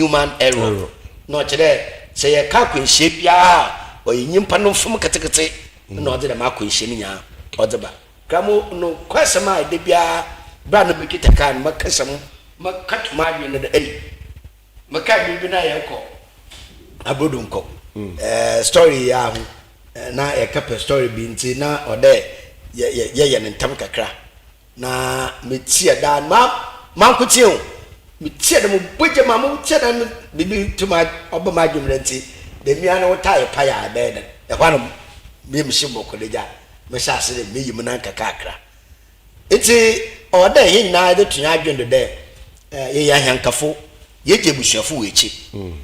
Human error na ɔkyerɛ dɛ sɛ yɛka akwanhyia biara a, ɔyɛ nyimpa no mfom ketseketse na ɔdze dɛm akwanhyia no nyinaa ɔdze ba. Kramo, nokwasɛm a da biara ber a nna mekitsa kaar no mɛkasa mu, mɛka to m'adwen no dɛ ei, mekaa ber bi na yɛrokɔ Abrodonkɔ, story yi ara ho, na yɛkɛpɛ story bi ntsi na ɔwɔ dɛ yɛyɛ no ntsɛm kakra. Na metsia daa no, ma mankotsee o, metsia dɛ mobɔ gya mu a motsia dɛ no biribi tum ɔba m'adwen mu dɛ ntsi dɛ me ara wo tae pae a ebɛyɛ dɛn? Hɔ ara na me yamu hyee bɔkɔɔ dɛ gya mehyɛɛ ase dɛ meyi me nan nkakrankra. Ntsi ɔwɔ dɛ hɛn nyina yɛdze to hɛn adwen do dɛ yɛyɛ ahɛnkafo, yegya ebusuafo wɔ ekyir,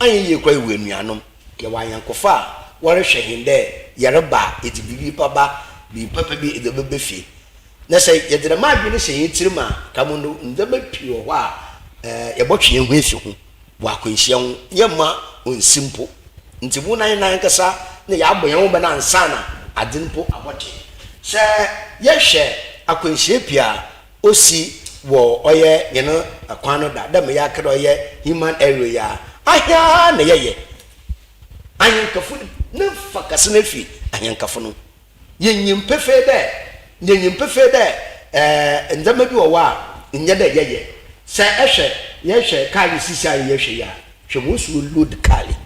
annyɛ yie koraa yɛwɔ enuanom, yɛwɔ anyɛnkofo a wɔrohwɛ hɛn dɛ yɛreba a yɛdze biribi bɛba, biribi papa bi yɛdze bɛba fie. Na sɛ yɛdze dɛm adwen no hyɛ hɛn tsirmu a, ka mu no, ndzɛmba pii wɔ hɔ a yɛbɔtwe hɛnho efi ho wɔ akwanhyia ho, yɛmma onnsi mpo. Ntsi mo na hɛn ankasa na yɛabɔ hɛnho ban ansaana adze no mpo abɔtwe. Sɛ yɛhwɛ akwanhyia pii a osi wɔ ɔyɛ hɛn kwan no do a, dɛ mbrɛ yɛaka dɛ ɔyɛ human error yi a, ahe ara na yɛyɛ? Ahɛnkafo no, ne mfa kɛse no efi ahɛnkafo no. Yenyim pefee dɛ, yenyim pefee dɛ ndzɛmba bi wɔ hɔ a nnyɛ dɛ yɛyɛ. Sɛ ehwɛ, yɛhwɛ kaar yi sisi a yɛhwɛ yi a, hwɛ hɔn si wɔ load kaar yi.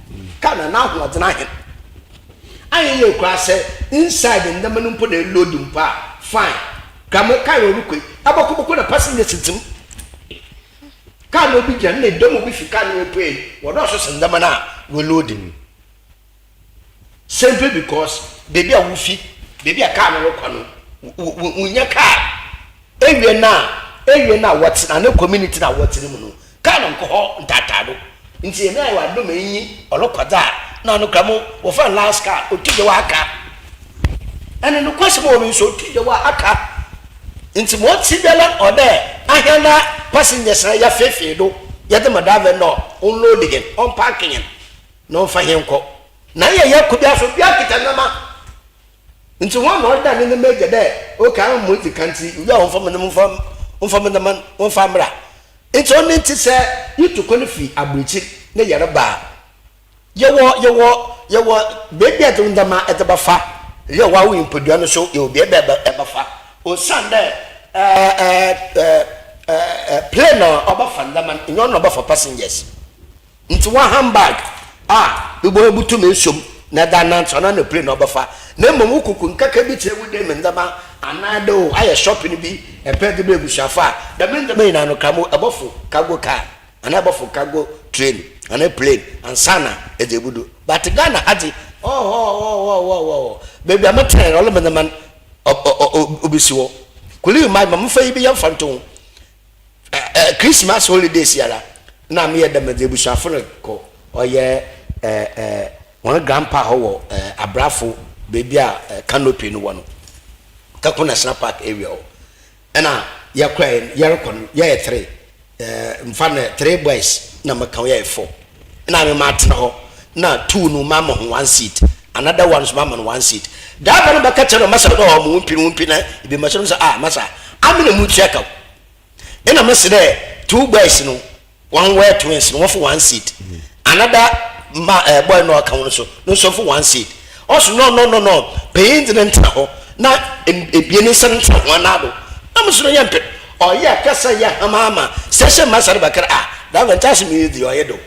Kaar no n'ahoɔdzen ahen? Annyɛ yie koraa sɛ inside ndzɛmba no mpo na eload mpo a, fine. Dɛm kaar yi ɔrokɔ yi, ebɔkɔ bɔkɔ na passengers tse mu. Kaar no obi gyina no na dɔm bi fi kaar no mu epue, wɔdɔɔ so sen ndzɛmba no a wɔload no. Simply because beebi a wofi, beebi a kaa no rokɔ no, wonnya kaa. Area no a area no a wɔtse anaa community no a wɔtse no mu no, kaa no nnkɔ hɔ ntaataado. Ntsi Nyame ayɛ wo adom ma enyi ɔrokɔ dze a, nna ɔno koraa mo wɔfrɛ no last car, otu gya ɔaka. Ɛno nokwasɛm a ɔwɔ mu so, otu gya ɔaka. Ntsi ma ɔtse biara no ɔwɔ dɛ ahɛn na passengers no yɛfeefee do yɛdze ma driver no dɛ ɔnload hɛn, ɔmpaake hɛn. Na ɔmfa hɛn nkɔ. Na nnyɛ yɛkɔ biara so obiara kitsa ndzɛmba. Ntsi hɔn na ɔda ne ndzɛmba egya dɛ, okay, ama modzi kan ntsi iwie a wɔmfa mo ndzɛmba mfa wɔmfa mo ndzɛmba wɔmfa mbra. Ntsi ɔno ntsi sɛ yetu kwan fi aborɔkyir na yɛreba a, yɛwɔ yɛwɔ yɛwɔ beebi a edze wo ndzɛmba edze bɛfa, yɛ woara wo nyimpadua no so yɛwɔ beebi a ebɛfa osiandɛ ɛɛ ɛɛ ɛɛ plane a ɔbɛfa ndzɛmba no nnyɛ ɔno na ɔbɛfa passengers. Ntsi wo handbag a ibotum esuo mu na edze anantsew ɔno na plane na ɔbɛfa na mbom wo kuku nkaka bi tse dɛ wo dan mu ndzɛmba anaa dɛ o ayɛ shopping bi epɛ dze brɛ ebusuafo a, dɛm ndzɛmba nyina no ka mu ebɔfow cargo car anaa ebɔfow cargo train anaa plane ansaana edze ebodu. But Ghana ha dze ɔɔɔɔɔɔɔɔɔ beebi a metsenae no ɔno me ndzɛmba no obesi hɔ. Could you imagine ma memfa yi bi yɛmfa nto ho. Christmas holidays yi ara na meyɛ dɛ medze ebusuafo no kɔ ɔyɛ hɔn grandpa hɔ wɔ Abrafo beebi a canopy no wɔ no, Kako National Park area hɔ. Nna yɛkɔe no, yɛrokɔ no yɛyɛ three, mfa no three boys na meka ho yɛyɛ four. Nna ame matsena hɔ na two no mama hɔn one seat, another one so mama no one seat. Driver no bɛka kyerɛ no masa dɛ ɔmo wo mpi no wo mpi na ebi mɛhyɛ no sɛ ah masa ame na mutua kaw. Nna mese dɛ two boys no wɔn wɔyɛ twins no wɔfo one seat, another ma eh, boy no ɔka ho no so no nso fo one seat. Ɔso no no no no panyin dze no ntsena hɔ na ebien nsa no ntsena hɔn nan do. Na mo so no yɛmmpɛ. Ɔyɛ kasa yɛ hamaama station master no bɛka dɛ ah driver ntsi asɛm yi dze ɔyɛ dɛ o.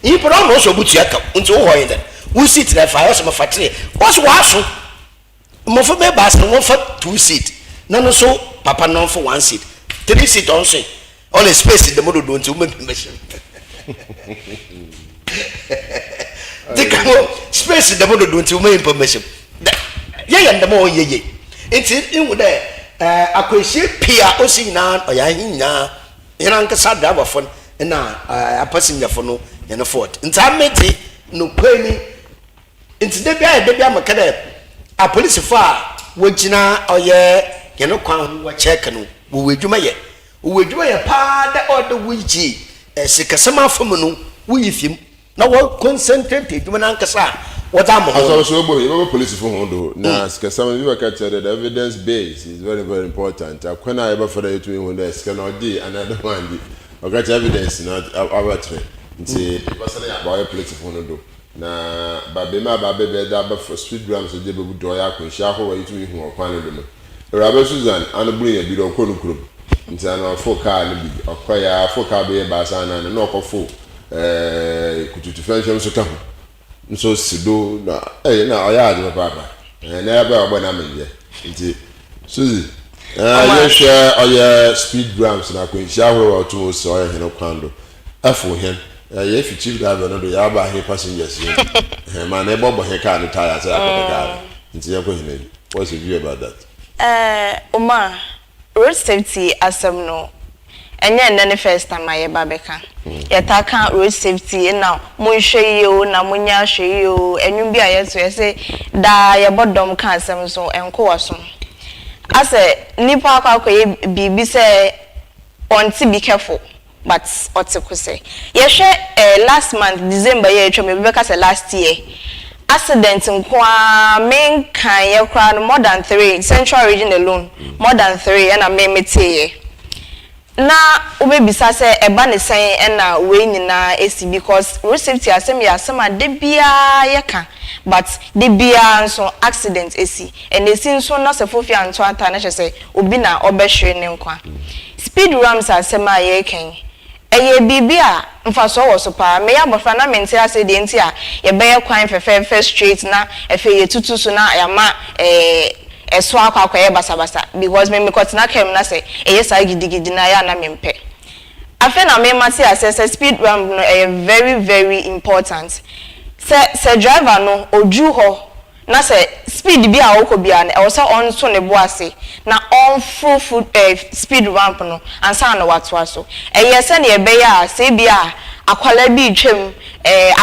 Nyimpa no ɔno so obotua kaw ntsi wo hɔ nye dɛn? Wo seat na ɛfa ɔse mefa three ɔse ɔaso mboframba ebiasa no wɔmfa two seat na no so papa no ɔmfa one seat three seat ɔnso ɔne space dɛm dodoɔ ntsi woma bi mbɛhyɛ mu dze ka ho space dɛm dodoɔ ntsi woma nyimpa mbɛhyɛ mu yɛyɛ no dɛm a ɔnnyɛ yie ntsi ihu dɛ akwanhyia pii a osi nyinaa ɔyɛ ahe nyinaa Hɛn ankasa driverfo no na apassengerfo no hɛn fault. Ntsi ame dze, nokwar ni, ntsi da biara da biara meka dɛ apolisifo a wogyina ɔyɛ hɛn kwan ho wɔ check no, wɔwɔ edwuma yɛ. Wɔwɔ edwuma yɛ paa dɛ ɔwɔ dɛ woyi sikasɛm afamu no woyi fi mu. Na wɔ concentrate edwuma no ankasa a wɔdze ama hɔn no. Asɔr so yɛbɔ yɛbɛbɔ polisifo ho do na sikasɛm no bi bɛka kyerɛ dɛ the evidence base is very very important akwan a yɛbɛfa do a yɛtumi hu dɛ sika no ɔgyee anaa dɛ ɔanngye ɔka kyerɛ evidence no abɛkyerɛ. Ntsi yɛbɛsan aba ɔyɛ plate fo no do na ba bema aba abɛbɛ dze abɛfa speed ramps dze ebebutu ɔyɛ akwanhyia ahorow a yɛtumi hu wɔ kwan no do no. Awuraba Susan ano bere nya bi dɛ ɔkɔ no kurom, nti ano ɔfo kaa no bi, ɔkɔe a ɔfo kaa bɛyɛ baasa anan no na ɔkɔfo kututu fɛnhwɛm nso ka ho nso si do na ɛyɛ na ɔyɛ adze papaapa, na ɛbɛ a ɔbɔ n'amendɛ. Nti Suzy, yɛhwɛ ɔyɛ speed ramps na akwanhyia ahorow a ɔtum osi ɔyɛ hɛn kwan do ɛfo hɛn, yɛfi chief driver no do yɛaba he passengers yɛn do, ma na ɛbɔbɔ hɛn kaa no tyre sɛ yɛakɔpɛ kaa no, nti yɛnkɔ hɛn anim. What's your view about that? Omar, road safety asɛm no, ɛnyɛ nnɛ ne first time a yɛba bɛka. Yɛtaa ka road safety na monhwɛ yie o, na monyɛ ahwɛ yie o. Ɛnwom bi a yɛto, yɛsɛ daa yɛbɔ dɔm ka asɛm so ɛnko wɔ so. Asɛ nipa akɔ akɔyɛ biribi sɛ ɔnte "be careful", but ɔte ko sɛ. Yɛhwɛ last month December yɛ atwam, ebi bɛka sɛ last year accident nko ara menkan yɛ koraa no, more than three, Central Region alone, more than three ɛna me meteeɛ. Na wobɛbisa sɛ ɛba ne sɛn ɛna wei nyinaa esi? Because road safety asɛm yɛ asɛm a de biara yɛka, but de biara nso accident esi. Ɛna esi nso na sɛ fofi anto ata na kyerɛ sɛ obi na ɔbɛhwere ne nkwa. Speed ramps asɛm a yɛreka yi, ɛyɛ biribi a mfasoɔ wɔ so paa. Meyɛ abɔfra na mente ase deɛ nti a yɛbɛyɛ kwan fɛfɛɛfɛ straight na afei yɛtutu so na yɛama ɛso akɔ akɔyɛ basabasa, because me mekɔtena kaa mu na sɛ ɛyɛ saa gidigidi na yɛ a na mempɛ. Afei na mema te ase sɛ speed ramp no ɛyɛ very very important, sɛ driver no oduru hɔ na sɛ speed bi a ɔkɔ biara no, ɛwɔ sɛ ɔnto ne bo ase na ɔnforo fo speed ramp no ansa na watoa so. Ɛyɛ sɛnea ɛbɛyɛ a sɛ ebi a akwalaa bi retwam,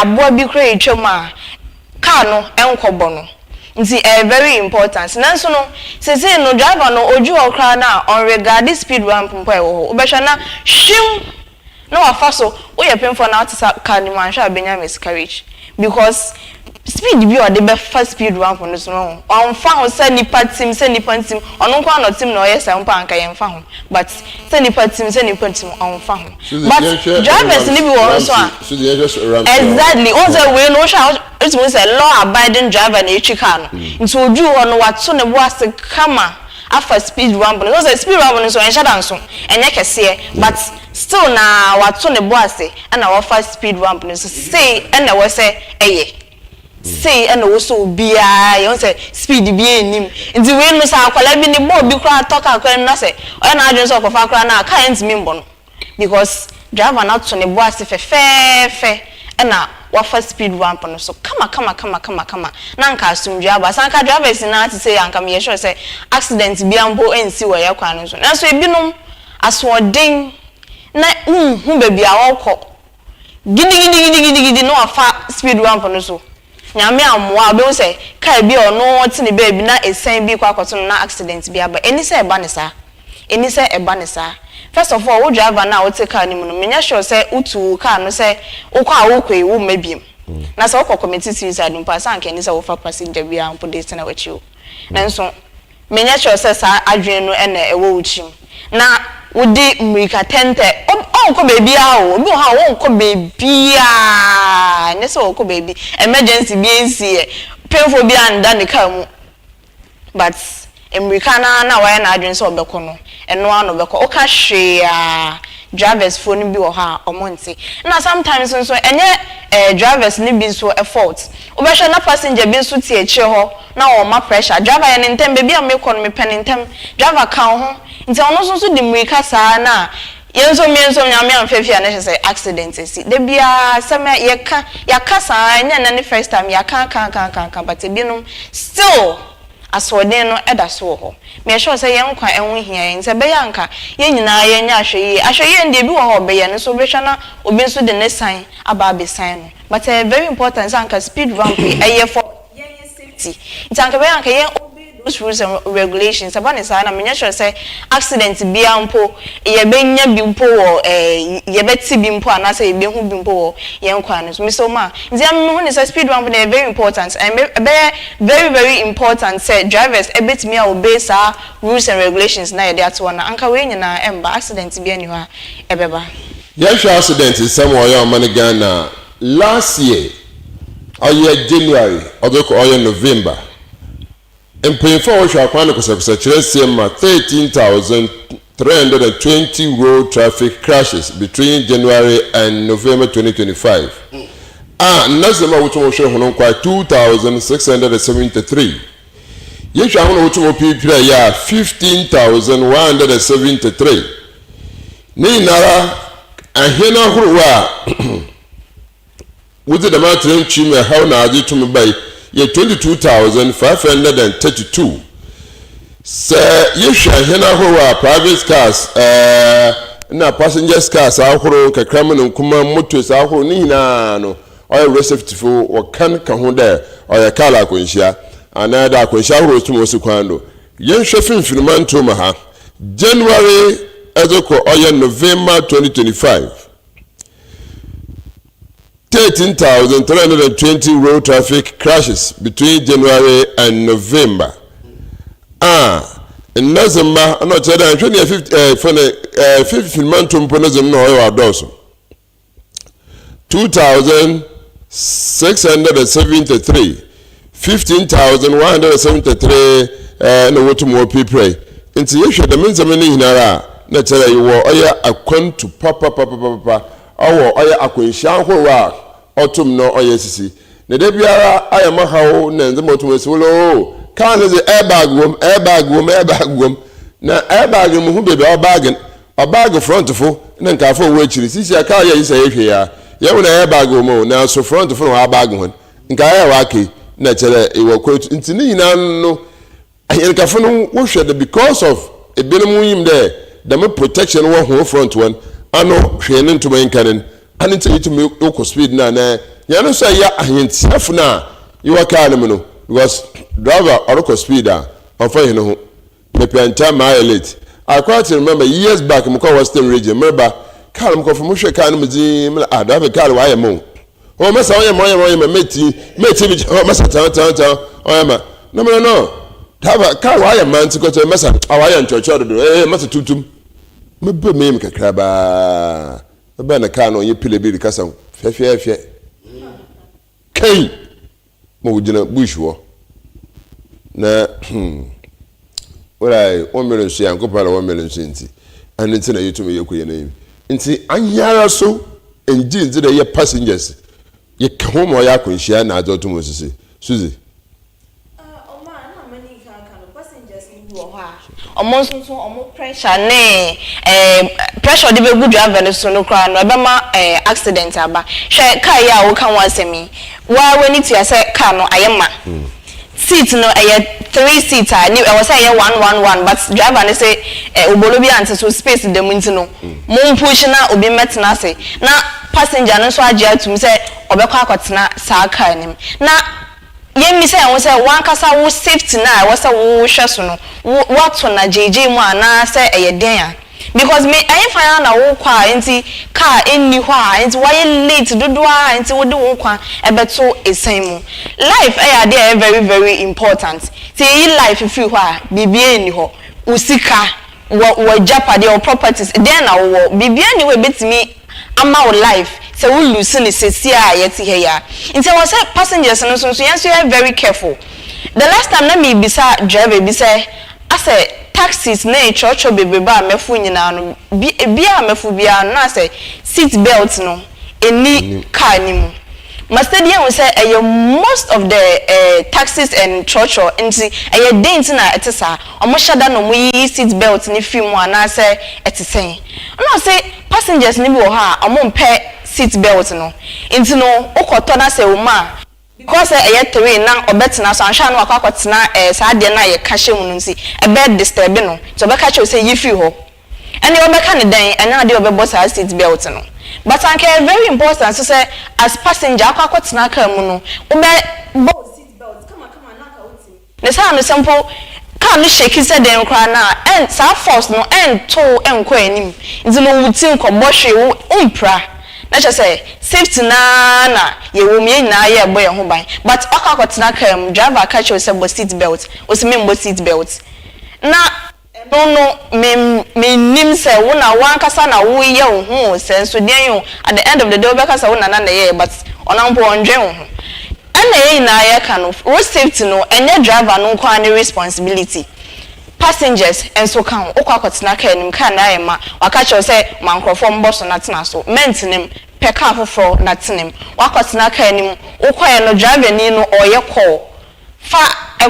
aboa bi kora retwam a, kaa no ɛnkɔbɔ no. Nti ɛyɛ very important. Nanso no sese no, driver no odu hɔ koraa na ɔnregard speed ramp mpo a ɛwɔ hɔ. Wobɛhwɛ na hwim na wafa so. Woyɛ pemfoɔ na wote sa car no mu, anhwɛ a bɛnya miscarriage, because speed bi a ɔde bɛfa speed ramp no so no, ɔnfa ho sɛ nipa tim, sɛ nipa ntim. Ɔno nko ara na ɔtim na ɔyɛ sɛ mpo anka yɛnfa ho, but sɛ nipa tim, sɛ nipa ntim, ɔnfa ho. But drivers ni bi wɔ hɔ nso a, exactly, wɔn sɛ wei no, wohwɛ a, wotumi sɛ law abiding driver na etwi car no. Nti oduru hɔ no, wato ne bo ase kama afa speed ramp no so. Sɛ speed ramp no nso ɛnhyɛ da nso ɛnyɛ kɛseɛ, but still na wato ne bo ase ɛna wafa speed ramp no so. Sei ɛna ɛwɔ sɛ ɛyɛ sei, ɛna ɛwɔ sɛ obiara yɛn sɛ speed bi anim. Nti wei no, sɛ akwadaa bi ne bɔɔl bi koraa tɔ kaa kwan mu na sɛ ɔyɛ n'adwene sɛ ɔkɔfa koraa na kaa ntumi mbɔ no, because driver no ato ne bo ase fɛfɛɛfɛ ɛna wafa speed ramp no so kama kama kama kama kama na nka asomdwe aba. Sɛ anka drivers nyinaa te sɛ, anka meyɛ sure sɛ accident bia mpo nsi wɔ yɛ kwan no so. Nanso ebinom asoɔden na nhu baabi a wɔkɔ gidigidigidigidi na wafa speed ramp no so. Nyame amoa a, wobɛhu sɛ kaa bi a ɔno ɔte ne baabi na ɛsiane bi kɔ akɔto no na accident bi aba. Ɛni sɛ ɛba ne saa, ɛni sɛ ɛba ne saa. First of all, wo driver no a wote car no mu no, menyɛ sure sɛ wotu wo car no sɛ wokɔ a wokɔ yi womma biem. Na sɛ wokɔ commit suicide mpo a, sɛ anka ɛni sɛ wofa passenger biara mpo de tena w'akyi o. Nanso menyɛ sure sɛ saa adwene no ɛna ɛwɔ wo tirim na wode mmirika tɛntɛ. Ɔnkɔ baabiara o. Obi wɔ hɔ a ɔnkɔ baabiara, nyɛ sɛ ɔkɔ baabi emergency bi nsi yɛ pemfo bi anda ne car mu, but mmirika naa na wayɛ n'adwene sɛ ɔbɛkɔ no, ɛno ara na ɔbɛkɔ. Ɔka hwee a, drivers foɔ no bi wɔ hɔ a ɔmo nte. Na sometimes nso ɛnyɛ drivers no bi nso fault. Wobɛhwɛ na passenger bi nso te akyire hɔ na ɔma pressure driver yɛ ne ntɛm. Baabi a mekɔ no, mepɛ ne ntɛm. Driver ka wo ho nti ɔno nso de mmirika saa na yɛn nso mmea nso Nyame amfa fie a, na kyerɛ sɛ accident esi. Da biara sɛm yɛka, yɛaka saa, ɛnyɛ nnɛ ne first time yɛaka aka aka aka aka, but ebinom still asoɔden no ɛda so wɔ hɔ. Meyɛ sure sɛ yɛn nkwa ɛho hia yɛn, sɛ ɛbɛyɛ anka yɛn nyinaa yɛnyɛ ahwɛ yie. Ahwɛ yie no deɛ, ebi wɔ hɔ a ɔbɛyɛ no nso, wobɛhwɛ na obi nso de ne san aba abɛsan no. But ɛyɛ very important sɛ anka speed ramp yi ɛyɛ for yɛn yɛ safety. Nti anka ɛbɛyɛ anka yɛn obey those rules and regulations. Ɛba ne saa na menyɛ sure sɛ accident biara mpo yɛbɛnya bi mpo wɔ yɛbɛte bi mpo anaasɛ yɛbɛhu bi mpo wɔ yɛn kwan no so. Mesɛ ma nti mehu ne sɛ speed ramp no yɛ very important and ɛbɛyɛ very very important sɛ drivers ɛbɛtumi a obey saa rules and regulations na yɛde ato hɔ no. Anka wei nyinaa ɛmba, accident bi ani hɔ a ɛbɛba. Yɛhwɛ accident nsɛm a ɔyɛ ɔman Ghana a, last year ɔyɛ January ɔdze kɔ ɔyɛ November, mpanyimfo a wɔhwɛ akwan no kɔsakɔsa kyerɛ sie ma 13,320 road traffic crashes between January and November 2025 a nnasɛm a wotum hwɛ hɔn nkwa 2,673. Yɛhwɛ ahɔn a wotum wɔpirapira yɛ a 15,173. Ne nyinara ahɛn ahorow a wodze dɛm atserɛntwi mu haw na adze tum bae yɛ 22,532. Sɛ yɛhwɛ ahɛn ahorow a private cars na passengers cars ahorow, nkakramba na nkumaa, motos ahorow ne nyinaa no, ɔyɛ road safety fo wɔkan ka ho dɛ ɔyɛ kaar akwanhyia anaa dɛ akwanhyia ahorow tum osi kwan do. Yɛnhwɛ finimfin mantɔw mu ha, January dze kɔ ɔyɛ November 2025, 13,320 road traffic crashes between January and November. A nna dze mba na ɔkyerɛ dɛ annhwɛ nea fif eh, fɛ no eh, finimfin mantɔw mpo no dze no na ɔyɛ ɔadɔɔso. 2,673, 15,173 na wotum wɔpirapirae. Ntsi yɛhwɛ dɛm ndzɛmba no nyinara a, nna kyerɛ dɛ yɛwɔ ɔyɛ akwantu papapapapa wɔ ɔyɛ akwanhyia ahorow a ɔtum na ɔyɛ sisi. Na da biara ayɛ mo haw na ndzɛmba otum esi wo oo, kaar no dze airbag wɔ mu, airbag wɔ mu, airbag wɔ mu. Na airbag no muhu beebi a ɔbag no, ɔbag front fo na nkaafo a wɔwɔ ekyir. Sisi a kaar yi a yesi a yɛhwɛ yi a, yehu dɛ airbag wɔ mu o, naaso front fo na wɔabag hɔn. Nkae a wɔaka yi na kyerɛ dɛ ewɔ kwatu. Ntsi ne nyina no Ahɛnkafo no wohwɛ do because of binom nyim dɛ dɛm protection wɔ hɔn front hɔn ano hwee no nntum nnka no ano ntsi itum rokɔ speed no anaa hɛn so a yɛyɛ ahɛntsiafo no a yɛwɔ car no mu no because driver ɔrokɔ speed a ɔmmfa hɛn ho. Mepɛ ntsɛm mayɛ late. I quite remember years back mokɔr Western region mereba car no mokɔfa mohwɛ car no mu dzinn mela ah driver car ɔayɛ ma o. Oh masa ɔyɛ ma ɔyɛ ma ɔyɛ ma meti meti bi oh masa tan tan tan ɔyɛ ma no no no taba ka wayɛ ma nti kɔtɔ masa a wayɛ nkyɔkyɔ dodo eh masa tutum mebɛ meyɛ kakra baa mebɛ na kaa no ɔnyɛ pile bi rekasa ho fɛfɛɛfɛ kai ma wogyina bush hɔ na hmm wala wɔn mmere nso yɛ ankopɔn na wɔn mmere nso nti ɛno nti na yɛtumi yɛkɔ yɛn anim nti anhiara so ngye ndzi dɛ yɛ passengers yɛka ho ma ɔyɛ akwanhyia na adze ɔtom osisi Suzy. Ɔmo a na m'ani kan ka no passengers no bi wɔ hɔ a ɔmo nso so ɔmo pressure ne ɛɛ pressure ɔde bɛgu driver no so no koraa no ɛbɛma ɛɛ accident aba. Hwɛ car yi a woka ho asɛm yi, wo ara w'ani tua sɛ car no ayɛ ma. Seat no ɛyɛ three seat a ne ɛwɔ sɛ ɛyɛ one one one but driver no se ɛ obolo bi ante so space da mu nti no mo mpush na obi mmɛtena ase na passenger no nso agye atum sɛ ɔbɛkɔ akɔtena saa car no mu na yɛmmisa yɛn ho sɛ w'ankasa wo safety no a ɛwɔ sɛ wohwɛ so no wo woato no agyeegyee mu anaa sɛ ɛyɛ dɛn a. Because me ɛhefa ara na wokɔ a nti car nni hɔ a nti wayɛ late dodoɔ ara nti wode wo nkwa ɛbɛto ɛsan mu. Life ɛyɛ adeɛ a ɛyɛ very very important. Sɛ yɛyi life firi hɔ a biribiara nni hɔ. Wo sika, wɔ w'agyapadeɛ, wo properties, dɛn na wowɔ? Biribiara nni hɔ a ɛbɛtumi ama wo life sɛ wo lose no seesei a yɛte ha yi a. Nti ɛwɔ sɛ passengers no nso yɛn nso yɛyɛ very careful. The last time na merebisa driver bi sɛ Asɛ taxis ne trɔtrɔ bebrebe a mɛfo nyinaa no, bi biaa a mɛfo biaa no na asɛ seat belt no nni car no mu. Ma steady ahu sɛ ɛyɛ most of the eh taxis and trɔtrɔ nti ɛyɛ den nti na ɛte saa? Ɔmo hyɛ da na ɔmo yiyi seat belt no firi mu anaasɛ ɛte sɛn? Ɛna ɔse passengers no bi wɔ hɔ a ɔmo mpɛ seat belt no nti no wokɔtɔ na sɛ ɛwɔ mu a, Because sɛ ɛyɛ terrain na ɔbɛtena so anhwɛ a na wakɔ akɔtena ɛɛ saa adeɛ no a yɛka hyɛ mu no nti ɛbɛ disturb no nti ɔbɛka kyerɛ wo sɛ yi firi hɔ. Ɛnneɛ ɔbɛka no dɛn? Ɛnyɛ adeɛ a ɔbɛbɔ saa seat belt no. But anka ɛyɛ very important nso sɛ as passenger akɔ akɔtena car mu no wobɛ bɔ wo seat belt kamakama na anka wotumi Ne saa no sɛ mpo car no shake sɛ dɛn koraa no a, ɛn saa force no ɛnto wo nkɔ anim nti no wo ti nkɔbɔ hwee, wo wompira. Na kyerɛ sɛ safety no ara na yɛwɔ mu, yɛn nyinaa yɛrebɔ yɛn ho ban. But woakɔ akɔtena car mu, driver aka akyerɛ wo sɛ bɔ seat belt, wo se memmɔ seat belt. Na. Ɛno no me mennim sɛ wo na w'ankasa na woyɛ wo ho o sɛ nso deɛn o at the end of the day wobɛka sɛ wo nana na ɛyɛeɛ but ɔno mpo ɔndwen wo ho. Ɛna yɛn nyinaa yɛka no road safety no ɛnyɛ driver no nko ara ne responsibility passengers nso ka ho. Wokɔ akɔtena car no mu car no ayɛ ma waka kyerɛ wo sɛ ma nkorɔfoɔ mmɔ so na tena so mɛntena mu pɛ car foforɔ na tena mu. Woakɔtena car no mu wokɔeɛ no driver ni no ɔreyɛ call Fa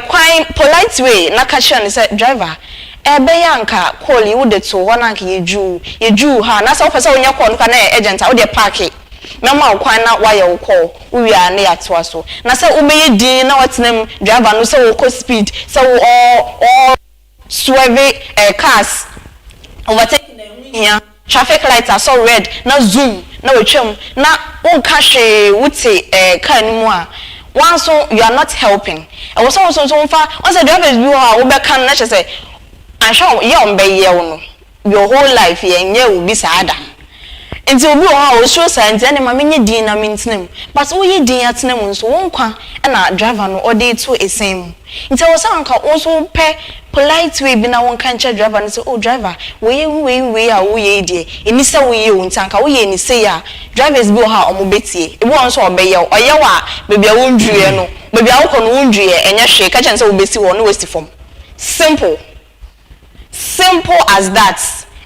kwan, polite way, na ka kyerɛ no sɛ, Driver, ɛbɛyɛ a anka call yi wode too hɔ na anka yɛdwuu, yɛdwuu ha anaasɛ wopɛ sɛ wonyɛ call no koraa na ɛyɛ urgent a, wodeɛ parke. Mɛma wo kwan na woayɛ wo call, wowie a na yɛatoa so. Na sɛ wobɛyɛ dinn na woatena mu, driver no sɛ ɔrekɔ speed, sɛ wo ɔɔ ɔɔ. Swerve eh cars overtaking na ɛho hia traffic light asɔ red na zoom na watwam na wonka hwee wote eh car no mu a wanso you are not helping ɛwɔ sɛ wo nso nso womfa wohu sɛ drivers bi wɔ hɔ a wobɛka no na kyerɛ sɛ anhwɛ a yɛ a wɔbɛyɛ wo no your whole life yɛnyɛɛ wo bi saa da nti obi wɔ hɔ a osuro saa nti ɛne ma menyɛ din na mentena mu but woyɛ din atena mu nso wo nkwa na driver no ɔde reto esan mu nti ɛwɔ sɛ anka wo nso wopɛ polite way bi na wonka nkyerɛ driver no sɛ oh driver wei wei wei a woyɛ yi deɛ ɛni sɛ woyɛ o nti anka woyɛ no sei a drivers bi wɔ hɔ a wɔn bɛtie ebi wɔ hɔ nso a ɔbɛyɛ wo ɔyɛ wo a baabi a wonduruiɛ no baabi a wokɔ no wonduruiɛ ɛnyɛ hwee ka kyerɛ no sɛ wobɛsi hɔ na wasi fam simple. Simple as that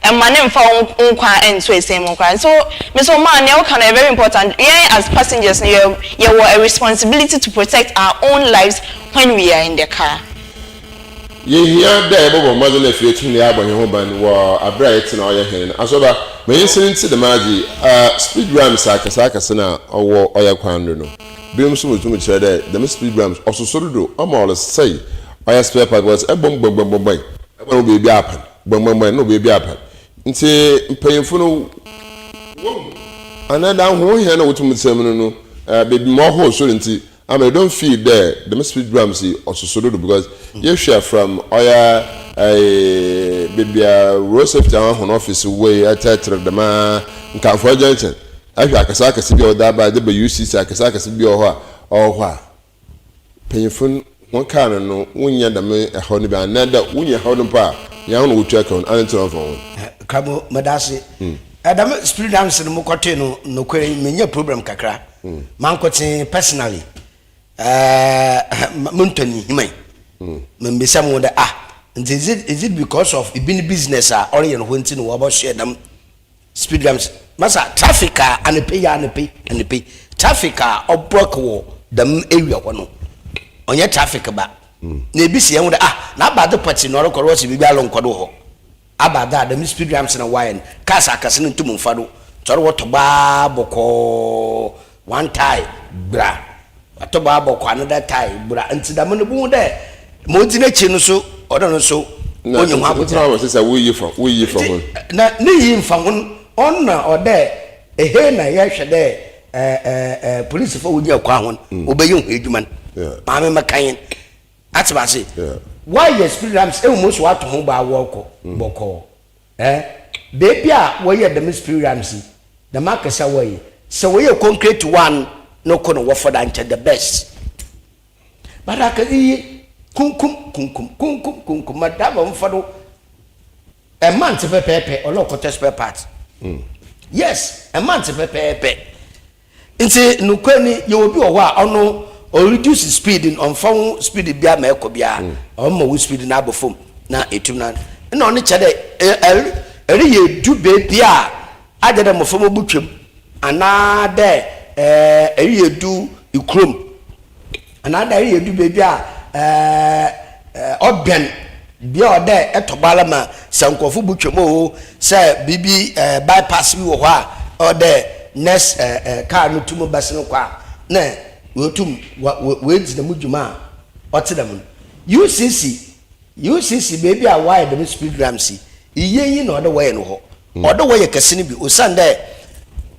ɛma ne nfa wo nkwa nto asiane mu koraa so me so maa nea woka no yɛ very important yɛn as passengers no yɛ yɛwɔ a responsibility to protect our own lives when we are in the car. Yehia dɛ yɛbɔbɔ mbɔdzen efi etum na yɛabɔ hɛnho ban wɔ aber a yɛtse na ɔyɛ hɛn no. Asɔrba, ma yensi ntsi dɛm adze yi, speed ramps akɛse akɛse no a ɔwɔ ɔyɛ kwan do no, binom so mutum kyerɛ dɛ dɛm speed ramps ɔsoso dodo, ɔma ɔresɛɛ Ɔyɛ spare part because ɛbɔ mu gbɛngbɛngbɛngbɛn ɛbɔ na wɔ beebi apan gbɛngbɛngbɛn na wɔ beebi apan ntsi mpanyimfo no wohu anaa dɛ ahohia na wotum tsena mu no no beebi ma ɔhor sor ntsi ama they don't feel dɛ dɛm speed ramps yi ɔsoso dodo because yɛhwɛ from ɔyɛ beebi a road safety hɔn office wɔ yi ɛtsɛtsɛr dɛm ara Nkamfowa junction ɛhwɛ akɛse akɛse bi a wɔdze aba dze ba UCC akɛse akɛse bi wɔ hɔ a ɔwɔ hɔ a. Mpanyimfo no hɔn kaar no no wonnya dɛm haw no bi anaadɛ wonya haw no mpo a, nyia hɔn na wotua kaw no, ana ntsi na wɔmmfa hɔn? Kramo, meda ase. Dɛm spirit dance no mokɔtoe no, nokwar yi menya problem kakra. Mankotsee personally, montɔ ne himan. Mibisa moho dɛ, ah, ntsi is it is it because of bi ne business a ɔreyɛ no hɔ ntsi na wɔabɔsoɛ dɛm Speed ramps masa traffic a anapa yi anapa yi anapa yi traffic a ɔblock wɔ dɛm area hɔ no ɔnyɛ traffic ba na ebi si yɛn ho dɛ ah na aba adze pɔtee na ɔrokɔ do ɔse biribi alo nkɔ do wɔ hɔ aba adze a dɛm speed ramps na wɔayɛ no cars akɛse no nntum mmfa do ntsi ɔrowɔtɔ baa bɔkɔɔ One tie bra, watɔ bɔ abɔkɔ another tie bra ntsi dɛm no bohu dɛ ma odzi n'ekyir no so ɔno no so onya ho abotar. Na ntsi sɛ woyi fa woyi fa ho. Na ne yi mmfa ho no ɔno na ɔwɔ dɛ ehe na yɛhwɛ dɛ ɛɛ polisifo a wogyina kwan ho no wɔbɛyɛ ho edwuma no maame mɛka hɛn atse ase wɔayɛ speed ramps ehu mo so wɔato ho bɔ a wɔrokɔ bɔkɔɔ. Eh, beebi a wɔyɛ dɛm spirit ramps yi, dɛm akɛse a wɔyɛ yi, sɛ wɔyɛ concrete one no ko no wɔfɔ da nkyɛ the best. But akɛse yi, kunkum, kunkum, kunkum, kunkum, ma driver mfa do, ɛma nte pɛpɛɛpɛ, ɔlɔ kɔtɔ spare part. Yes, ɛma nte pɛpɛɛpɛ. Ntsi nokwar ni, yɛwɔ bi wɔ hɔ a ɔno ɔreduce speed no, ɔmmfa wo speed biara ma ɛkɔ biara, ɔma wo speed no abɔ famu na etum na nna ɔno kyerɛ dɛ ereyɛ edu beebi a agye dɛ mboframba botwa mu anaa dɛ ereyɛ edu kurom. Anaadɛ eyɛ du beebi a ɔbɛn bea a ɔwɔ dɛ ɛtɔ bɔ ara ma sɛ nkorɔfo botwa mu o, sɛ biribi bypass bi wɔ hɔ a ɔwɔ dɛ next car no tum bɛsen kɔ a, nna oetum oedzi dɛm dwuma a ɔtse dɛm no. UCC, UCC beebi a wɔayɛ dɛm speed ramps yi, iyi nye na ɔwɔ dɛ wɔyɛ no hɔ. Ɔwɔ dɛ wɔyɛ kɛse no bi osiandɛ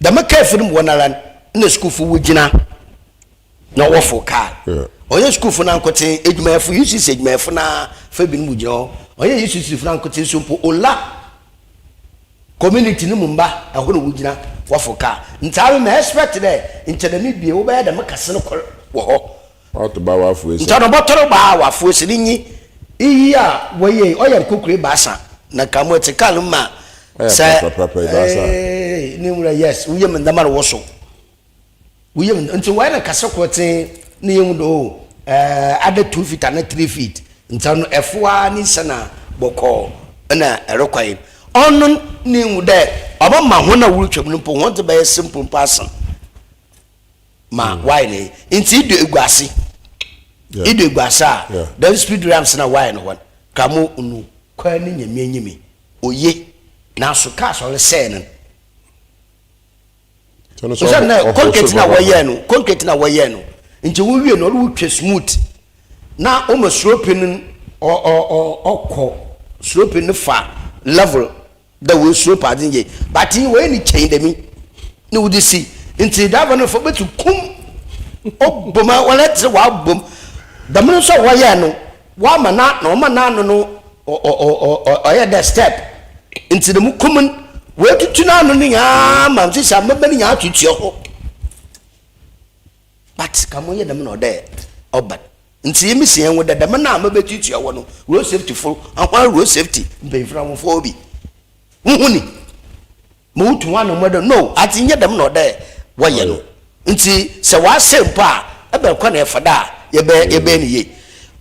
dɛm curve no mu hɔ noara no nna skuulfo wogyina. na wɔfow kaar. Ɔnnyɛ skuulfo no ankotsee, edwumayɛfo, UCC edwumayɛfo no ara fa binom gyina hɔ. Ɔnnyɛ UCC fo no ankotsee so mpo, Ola community no mu mba, hɔ na wogyina wɔfow kaar. Ntsi ame me expect dɛ nkyɛ dɛm bie wobɛyɛ dɛm kɛse no kor wɔ hɔ. Ɔto ba w'afow esi. Nkyɛ ɔno bɔtɔr ba w'afow esi no nye. Iyi a wɔyɛ yi, ɔyɛ nkorkor ebiasa na ka mo etse kaar no mu ma Ɔyɛ sɛ prapraprapra ebiasa. Eeii ne nwura yes, wo yamu ndzɛmba rowosow. Wo yamu ntsi wɔyɛ no kɛse kortsee na yehu dɛ oh ɛɛ ada 2 feet anaa 3 feet ntsi ɔno ɛfow ara ne nsian a bɔkɔɔ na ɛrokɔ yi. Ɔno na ehu dɛ ɔbɛma hɔn a worutwa mu no mpo hɔn dze bɛyɛ simple mpo asen ma wɔayɛ no yi. Ntsi idu Eguase, idu Eguase a dɛm speed ramps no a wɔayɛ no hɔ no, ka mo nu kwan no Nyame enyim yi, oye naaso cars a ɔresɛɛ no no, Osiandɛ concrete na wɔyɛɛ no, concrete na wɔyɛɛ no, ntsi wowie no ɔno wotwa smooth na wɔma slope no ɔkɔ slope no fa level dɛ wɔ slope adze yie but yi wɔyɛ no kyɛn dɛm yi na wɔdze si ntsi driver no fa obetsi kum ɔbɔ mu a wɔn tse wɔabɔ mu dɛm no nso a wɔyɛɛ no Wɔama na na wɔma n'ano no ɔyɛ dɛ step ntsi dɛm kum no woetutu n'ano no nyinaa ma sisi amaba no nyinaa tuatua hɔ but ka mo yɛ dɛm na ɔdɛ ɔba ntsi emi si hɛn ho dɛ dɛm na amaba tuatua hɔ no road safety fo ahoa road safety mpanyinfo na wɔfo bi wohu ni. Ma wotu hɔn anamɔn dɛ, No, adze nnyɛ dɛm na ɔwɔ dɛ wɔyɛ no. Ntsi sɛ wɔasɛɛ mpo a, ebɛn kwan na yɛfa do a yɛbɛyɛ yɛbɛyɛ no yie?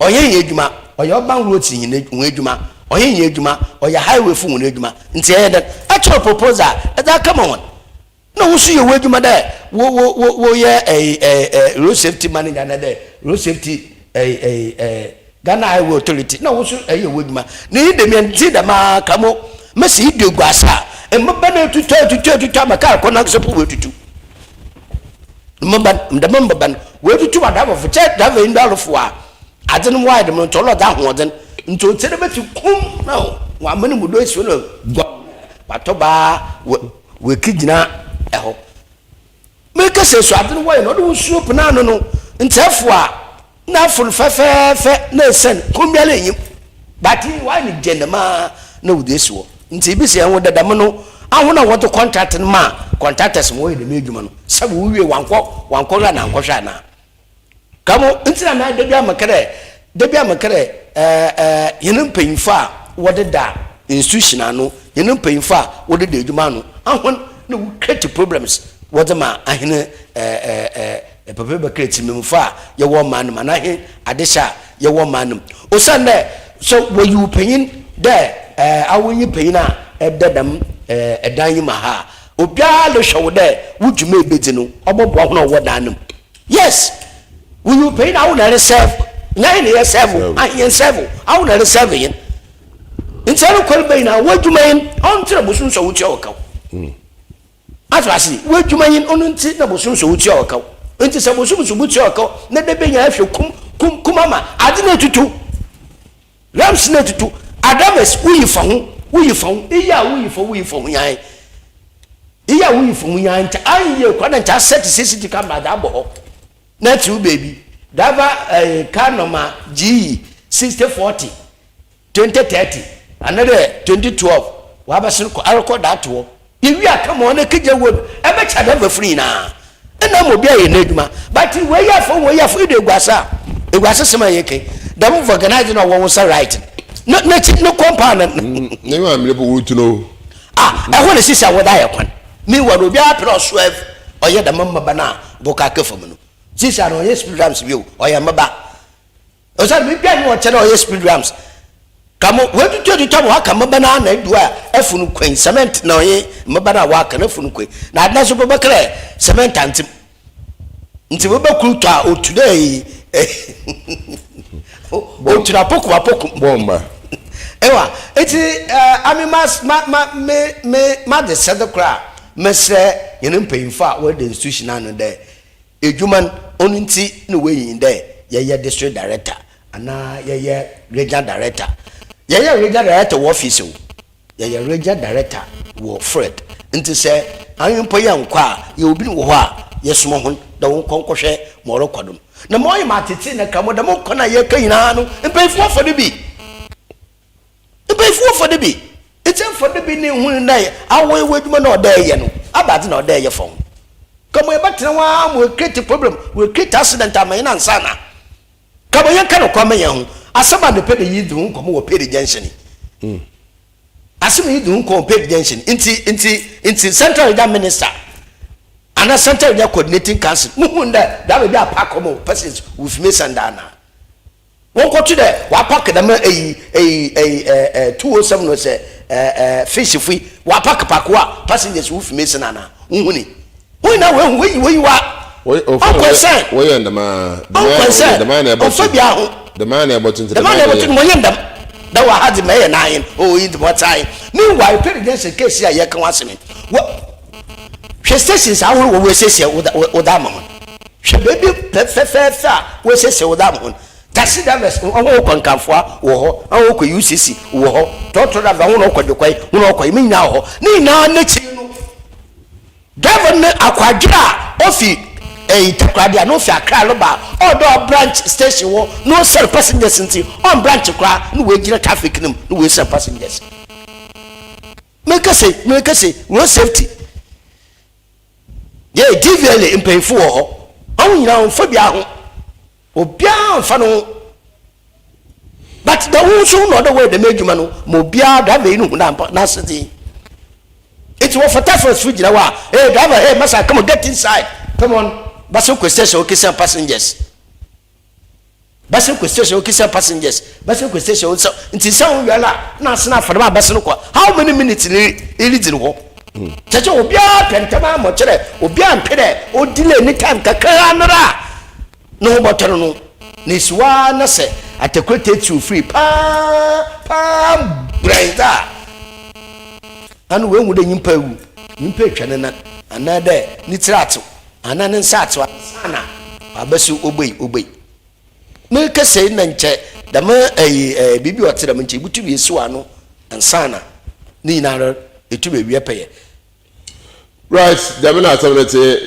Ɔnnyɛ hɛn edwuma, ɔyɛ urban roads hɛn hɔn edwuma, ɔnnyɛ hɛn edwuma, ɔyɛ highway fo hɔn edwuma. Ntsi yɛyɛ dɛn? Ɛkyerɛw proposal edze akɛma hɔn. Nna wo so yɛ w'edwuma dɛ wo wo wo woyɛ ɛyi ɛɛ ɛɛ road safety manager anaa dɛ road safety ɛyi ɛyi ɛɛ Ghana Highway Authority na wo so ɛyɛ w'adwuma na iyi dɛm yɛn dɛm ara ka mo mesi yi du eguase a mmeba na etutu etutu etutu ama kaa kɔ nankasa po wetutu mmeba dɛm mmeba no wetutu ma driver fo kyɛ driver yi ndɔlefo a adze no wɔayɛ dɛm nti ɔlɔ dze ahoɔdzen nti otse dɛ bɛti kum na wɔama no mu do esi no gua watɔ baa wɔ wɔki gyina ɛhɔ. Mekasa yi so adze no wɔyɛ no ɔde wo nsuo pene ano no ntsɛfo a na afon fɛfɛɛfɛ na esian kɔn biara enyim but yi wɔayɛ no gyen dɛm ara na wɔdze esi hɔ ntsi ebi sɛ hɛn ho dɛ dɛm no ahɔn a wɔdze contract no maa contractors ma wɔyɛ dɛm edwuma no sɛ wowie wɔannkɔ wɔannkɔhwɛ anaa annkɔhwɛ anaa. Ka mo ntsi na na da biara meka dɛ, da biara meka dɛ, ɛɛ, hɛn mpanyimfo a wɔdeda institution ano, hɛn mpanyimfo a wɔdeda edwuma ano, ahɔn na wo create problems wɔdze ma ahɛn ɛɛ, ɛɛ, papa bi bɛka tsirmamufo a yɛwɔ ɔman no mu anaa hɛn adehyɛ a yɛwɔ ɔman no mu. Osiandɛ sɛ wɔyi wo panyin dɛ, ɛɛ, awo nye panyin a ɛda dɛm, ɛɛ, dan yi mu ha a, obiara rohwɛ wo dɛ wo dwuma a ebedzi no ɔbɔboa hɔn a wɔwɔ dan no mu. Yes, wo you pay na wo na ɛresɛve nyɛ ahe na yɛ sɛve o ahe yɛn sɛve o awo na ɛresɛve yɛn nti ɛno kɔre bɛyi na wo adwuma yɛn ɔnti na bosom sɛ wotua wɔ kaw ato ase wo adwuma yɛn ɔno nti na bosom sɛ wotua wɔ kaw nti sɛ bosom sɛ wotua wɔ kaw na de bɛnya ahwɛ kum kum kum ama ade na etutu rams na etutu adames woyi fa ho woyi fa ho eyi a woyi fa woyi fa ho yan Iyi a woyi famu yi ara nkyɛ annyɛ koraa na nkyɛ asɛt CCTV camera dze abɔ hɔ na atse wo beebi. Driver eh, car number GE 6040 2030 anaadɛ 2012 wɔabɛsen kɔ arekɔ do ato hɔ. Yewie a kama hɔn ekegya wɔ mu, ebɛkyɛ driver fo no nyina. Nna ama obi ayɛ n'edwuma but wei yɛ afo wei yɛ afo edu Eguase a, Eguase sɛm a yɛkɛ yi, dɛm vulcanize no a ɔwɔ wo nsa right no, n'ekyir no compound no. Ne maame po wotu no. Ah, ɛhɔ na sisi a wɔde ayɛ kwan. Meanwhile, no obiara pɛ dɛ ɔsoɛv ɔyɛ dɛm mmaba no a bɔkɔ aka famu no. Sisi a no ɔnnyɛ speed ramps bio, ɔyɛ mmaba. Osiandɛ biribiara nnyi hɔ ɔkyerɛ dɛ ɔyɛ speed ramps. Ka mo, woetutuetutu ama wɔaka mmaba no ara na edu a afu no kwan, cement na ɔnye mmaba no a wɔaka no afu no kwan. Na adze no so mpo bɛka dɛ cement anntse mu. Ntsi bɛba kor tɔ a otu dɛ eyi otu no apokum apokum. Bɔmba. Ewa ntsi ame ma ma ma me me m'adzesɛdze kor a mɛserɛ hɛn mpanyimfo a wɔda institution ano dɛ edwuma no ɔno ntsi na woeyi hɛn dɛ yɛyɛ district director anaa yɛyɛ regional director. Yɛyɛ regional director wɔ office o. Yɛyɛ regional director wɔ Fred ntsi sɛ anwen mpo yɛnnkɔ a, yɛwɔ binom wɔ hɔ a yɛsoma hɔn dɛ wɔnkɔ nkɔhwɛ ma ɔrokɔ do no. Na ma ɔyɛ me atsetse na ka mo dɛm nkɔ no a yɛreka nyina no, mpanyimfo wɔfa do bi. Mpanyimfo wɔfa do bi. Ntsi mmfa do bi na ihun dɛ awo w'edwuma no a ɔwɔ dɛ eyɛ no, abɛadze na ɔwɔ dɛ eyɛ fa ho. Ka mo yɛbɛtsena hɔ ara ma oecreate problem, oecreate accident ama hɛn ansaana. Ka ma yɛnka nokwar ma hɛnho. Asɛm a mepɛ dɛ yedzi ho nkɔmbɔ wɔ Perry Junction yi. Asɛm a yedzi ho nkɔmbɔ wɔ Perry Junction ntsi ntsi ntsi Central Region Minister anaa Central Region Coordinating Council muhun dɛ dza beebi a park hɔ ma persons wofi Mesan da anaa. Wɔnkɔto dɛ wɔapark dɛm eyi eyi eyi ɛɛ ɛɛ 207 no sɛ ɛɛ ɛɛ fish fo yi wɔapark park hɔ a passengers wofi Mesan anaa. Wohun. Hɔn nyina woehu woeyi woeyiwa. Ɔnkɔnsɛn. Wɔyɛ dɛm ara. Ɔnkɔnsɛn. Dɛm ara na ɛbɔto. Ɔmfa biara ho. Dɛm ara na ɛbɔto nti dɛm ara na ɛbɔto no wɔnyɛ dɛm. Dɛ wɔ ha dze ma ɛyɛ n'ahen oh iyi dze ma ɔtse ahen. Meanwhile Perry Junction case yi a yɛreka ho asɛm yi wɔ hwɛ stations ahorow wɔ woesiesie wɔ dze ama hɔn. Hwɛ beebi fɛfɛɛfɛ a woesiesie wɔ dze ama hɔn. Taxi drivers hɔn wɔkɔ Nkamfoa wɔ hɔ, hɔn wɔkɔ UCC wɔ hɔ, trɔtrɔ driver hɔn wɔkɔ Dwokwai, hɔn wɔkɔ yi, ne nyinaa wɔ hɔ. Ne nyinaa n'ekyir no. Driver no akwadwer a ofi eyi Takoradi a na ofi Accra reba a ɔwɔ dɛ ɔbranch station hɔ na osian passengers ntsi ɔmmbranch koraa na oegyina traffic no mu na oesian passengers. Merekasa yi merekasa yi road safety yɛ DVLA mpanyimfo wɔ hɔ hɔn nyinaa wɔmmfa biara ho obiara mmfa no ho but dɛ wo nso na ɔdɛ wɔyɛ dɛm edwuma no ma obiara driver yi no hu n'ampa n'asɛdze yi nti wɔfa taxi so gyina hɔ a hey driver hey masa come on get inside come on bɛsɛ kɔ station okesian passengers bɛsɛ kɔ station okesian passengers bɛsɛ kɔ station nsa nti nsa wo wia la na asena afa dɛm abɛsɛ no kɔ how many minutes ni eridzi no hɔ kyerɛ sɛ obiara pɛ ntɛm ama kyerɛ obiara mpɛ dɛ o delay ne time kakra nara No ho bɔtɔ no no, na esi hɔ ara na sɛ atakuratɛ tsiw fir paa paa brɛn dze a, ana oehu dɛ nyimpa ewu, nyimpa etwa ne nan, anaadɛ ne tsir atsew, anaa ne nsa atsew ansaana ɔabɛse obuei, obuei. Merekasa yi nna nkyɛ dɛm ɛyi ɛɛ biribi a ɔtse dɛm nkyɛ ibotum esiw ano ansaana ne nyinara etum ewie pɛyɛ. Right, dɛm na asɛm no tse.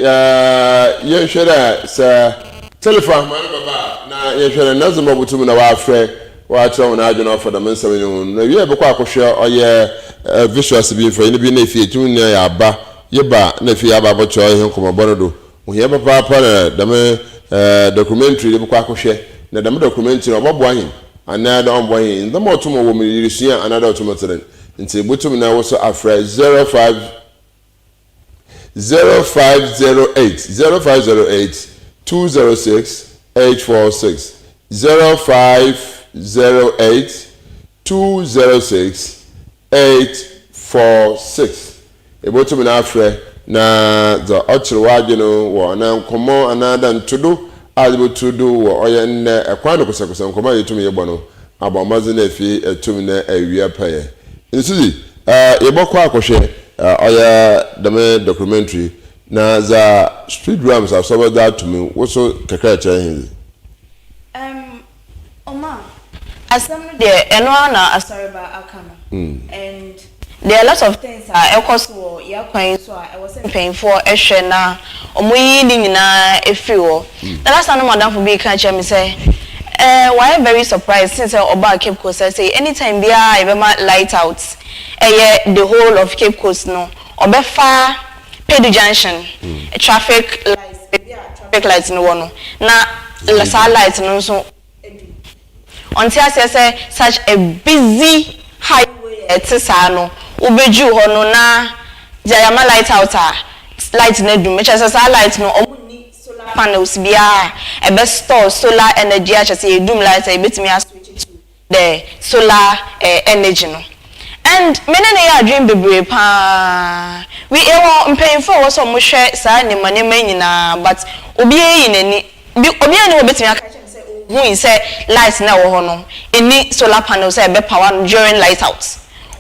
Yɛnhwɛ dɛ sɛ telefon ahoma no bɛba a, na yɛnhwɛ dɛ nadzemba botum na wɔafrɛ wɔakyerɛ hɔn adwen ɔfa dɛm nsɛm yi ho. Na wie a yɛbɔkɔ akɔhwɛ ɔyɛ visuals bi, mfonyin bi na efie etum na yɛaba, yeba na efie yɛaba abɔtoa hɛn nkɔmbɔbɔ no do. Ohia papaapa na dɛm documentary yi yɛbɔkɔ akɔhwɛ, na dɛm documentary no ɔbɔboa hɛn anaa dɛ ɔmmboa hɛn, ndzɛmba a ɔtum wɔ mu no yerusua anaa dɛ ɔtum tse dɛn. Ntsi ibotum na wo so afrɛ 05 0508 0508 206 846 0508 206 846. Ibotum na afrɛ na dza ɔkyer w'adwen wɔ anaa nkɔmbɔ anaa dɛ ntodo a edze botu do wɔ ɔyɛ ndɛ kwan do kosɛkosɛ nkɔmbɔ a yetum yɛbɔ no abɔ mbɔdzen efi etum na ewia pɛyɛ. Nso dze, yɛbɔkɔ akɔhwɛ ɔyɛ dɛm documentary na dza Street Rhymes asɔr dze ato mu, wo so kakra kyerɛ hɛn dze. Erm Oma, asɛm no deɛ ɛno ara na Asɔreba aka no and there are a lot of things a ɛkɔ so wɔ yɛn akwan yi so a ɛwɔ sɛ mpanyinfoɔ hwɛ na wɔyi ne nyinaa firi hɔ. The last time na m'adamfo bi reka kyerɛ me sɛ eh wayɛ very surprised since sɛ ɔbaa Cape Coast ha sei anytime biara a yɛbɛma light out ɛyɛ the whole of Cape Coast no ɔbɛfa Pedu junction traffic light baabi a traffic light no wɔ no na saa light no nso adum. Ɔnte aseɛ sɛ such a busy highway a ɛte saa no wobɛduru hɔ no na deɛ yɛama light out a light no adum. Kyerɛ sɛ saa light no wɔn nni solar panels biara a ɛbɛ store solar energy a kyerɛ sɛ yɛdum light a yɛbɛtumi a switch to the solar energy no and me ne no yɛ adwene bebree paa we yɛwɔ mpanyinfoɔ a ɛwɔ sɛ wɔn hwɛ saa nneɛma nneɛma yi nyinaa but obiara yi n'ani bi obiara ni hɔ obetumi aka kyerɛ me sɛ ohui sɛ light na ɛwɔ hɔ no ɛni solar panel sɛ ɛbɛ power no during light out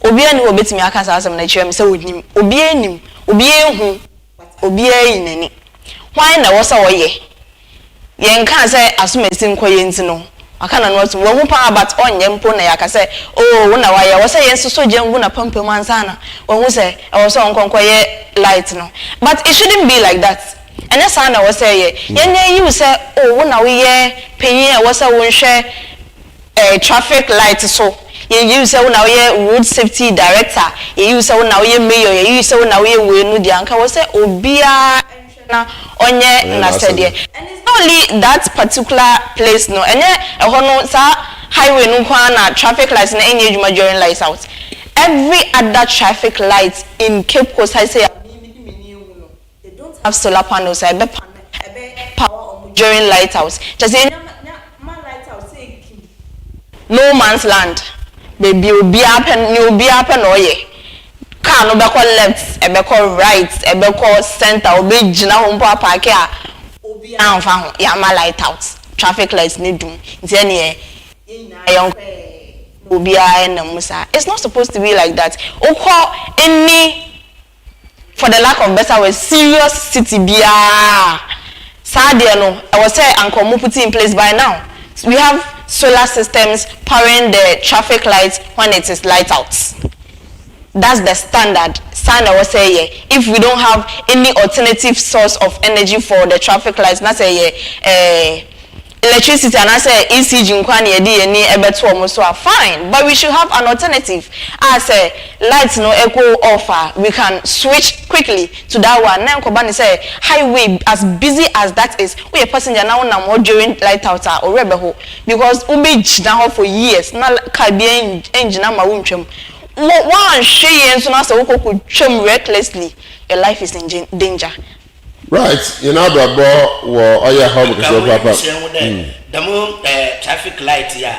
obiara ni hɔ obetumi aka saa asɛm no kyerɛ me sɛ onim obiara nim obiara ehu but obiara yi n'ani hwan na ɛwɔ sɛ ɔyɛ. Yɛnkaa sɛ asomasi nkɔyɛ nti no waka n'ano atom. Wahu paa but ɔnyɛ mpo na yɛaka sɛ oo wo na wayɛ. Ɛwɔ sɛ yɛnsosɔ gya ngu n'apampam ansa na wahu sɛ ɛwɔ sɛ ɔnkɔ nkɔyɛ light no. But it shouldn't be like that. Ɛnyɛ saa na ɛwɔ sɛ ɛyɛ. Yɛnyɛ yiw sɛ oo wo na woyɛ panyin a ɛwɔ sɛ wonhwɛ eh traffic light so. Yɛyi wo sɛ wo na woyɛ road safety director, yɛyi wo sɛ wo na woyɛ mayor, yɛyi wo sɛ wo na woyɛ wei no deɛ anka ɛwɔ sɛ obiara nhwɛ na ɔnyɛ n'asɛdeɛ. And it's not only that particular place no, ɛnyɛ ɛhɔ no saa highway no nko ara na traffic light no ɛnyɛ adwuma during light out. Every other traffic light in Cape Coast ha sei a me mede m'ani ahu no, they don't have solar panels a ɛbɛ panel ɛbɛ power wɔn during light out. Kyerɛ sɛ yɛnya nya ma light out sɛ kim. No man's land, baabi a obiara pɛ nea obiara pɛ na ɔyɛ. Car no bɛkɔ left, ɛbɛkɔ right, ɛbɛkɔ center, ɔbɛgyina hɔ mpo apaake a obiara mfa ho. Yɛama light out, traffic light no dum nti ɛneɛ yɛn nyinaa yɛnkɔ ɛɛ na obiara nam mu saa. It's not supposed to be like that. Wokɔ any for the lack of better word, serious city biara a, saa adeɛ no ɛwɔ sɛ anka wɔn put in place by now. We have solar systems powering the traffic light when it is light out. That's the standard, saa na ɛwɔ sɛ ɛyɛ. If we don't have any alternative source of energy for the traffic light na sɛ ɛyɛ eh, electricity anaasɛ ECG nko ara na yɛde yɛn ani bɛto wɔn so a, fine, but we should have an alternative a sɛ light no go off a, we can switch quickly to that one na ɛnkɔba no sɛ highway as busy as that is, woyɛ passenger na wonam hɔ during light out a, wo werɛ bɛho because wobɛgyina hɔ for years na car biara ngyina mma wontwam. Wo woanhwɛ yie nso na sɛ wokɔ kɔtwam recklessly, your life is in danger. Right, hɛn abrabɔ wɔ ɔyɛ haw mu kɛse papaapa. Nka wo dɛ dɛm traffic light yi a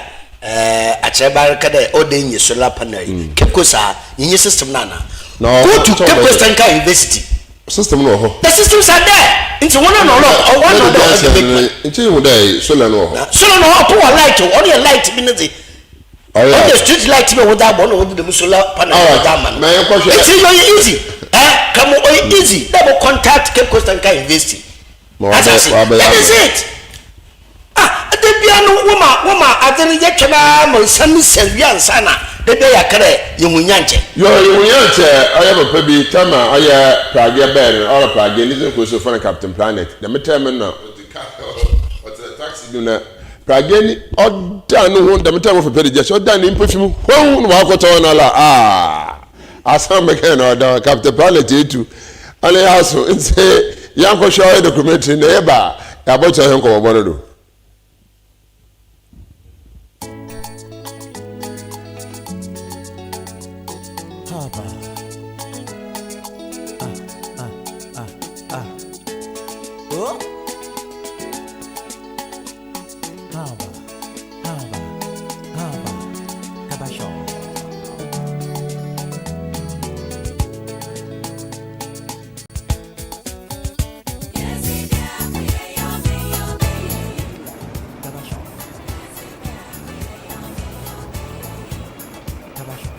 akyerɛba reka dɛ ɔwɔ dɛ inya solar panel yi, Cape Coast ha yennyi system no ana? Go to Cape Coast Technical University. System no wɔ hɔ. The systems are there. Ntsi hɔn na ɔlɔ ɔwɔ na ɔdɛ ɔdɛ make. Nkyɛ ihu dɛ solar no wɔ hɔ. Solar no wɔ hɔ, ɔpo wɔ light o, ɔno yɛ light bi ne dze. Ɔyɛ street light bi a wɔdze abɔ na wɔdze dɛm solar panel wɔdze ama no. Nti ɔyɛ easy. Eh, kamo ɔyɛ easy. Dɛ mo contact Cape Coast Technical University. Asase. That is it. Ah, da bia no wɔma wɔma adze no yɛtwɛn ara ma nsa no sɛ wie ansa na da bia yɛaka dɛ yɛhu nya nkyɛ. Yo, yɛhu nya nkyɛ ɔyɛ papa bi tam a ɔyɛ pragea bɛn no ɔrɔ pragea ne dzin kor so wɔfrɛ no Captain Planet dɛm term no na ɔdze ka ɔtsena taxi do na Pragea ni ɔda no ho dɛm time ɔfɛ pɛ de gyɛhyɛ ɔda ne mpa fi mu hɔn na wakɔtɔ hɔ n'ala aa asan bɛkɛn na ɔda hɔ Captain Planet etu ɔne yɛ aso nti yɛnkɔhwɛ ɔyɛ documentary na yɛba a yɛabɔkyerɛ hɛn nkɔmmɔbɔ no do. Papa. Ah, ah, ah, ah. Oh. Haba, haba, haba, kabasho. Kabasho. Kabasho.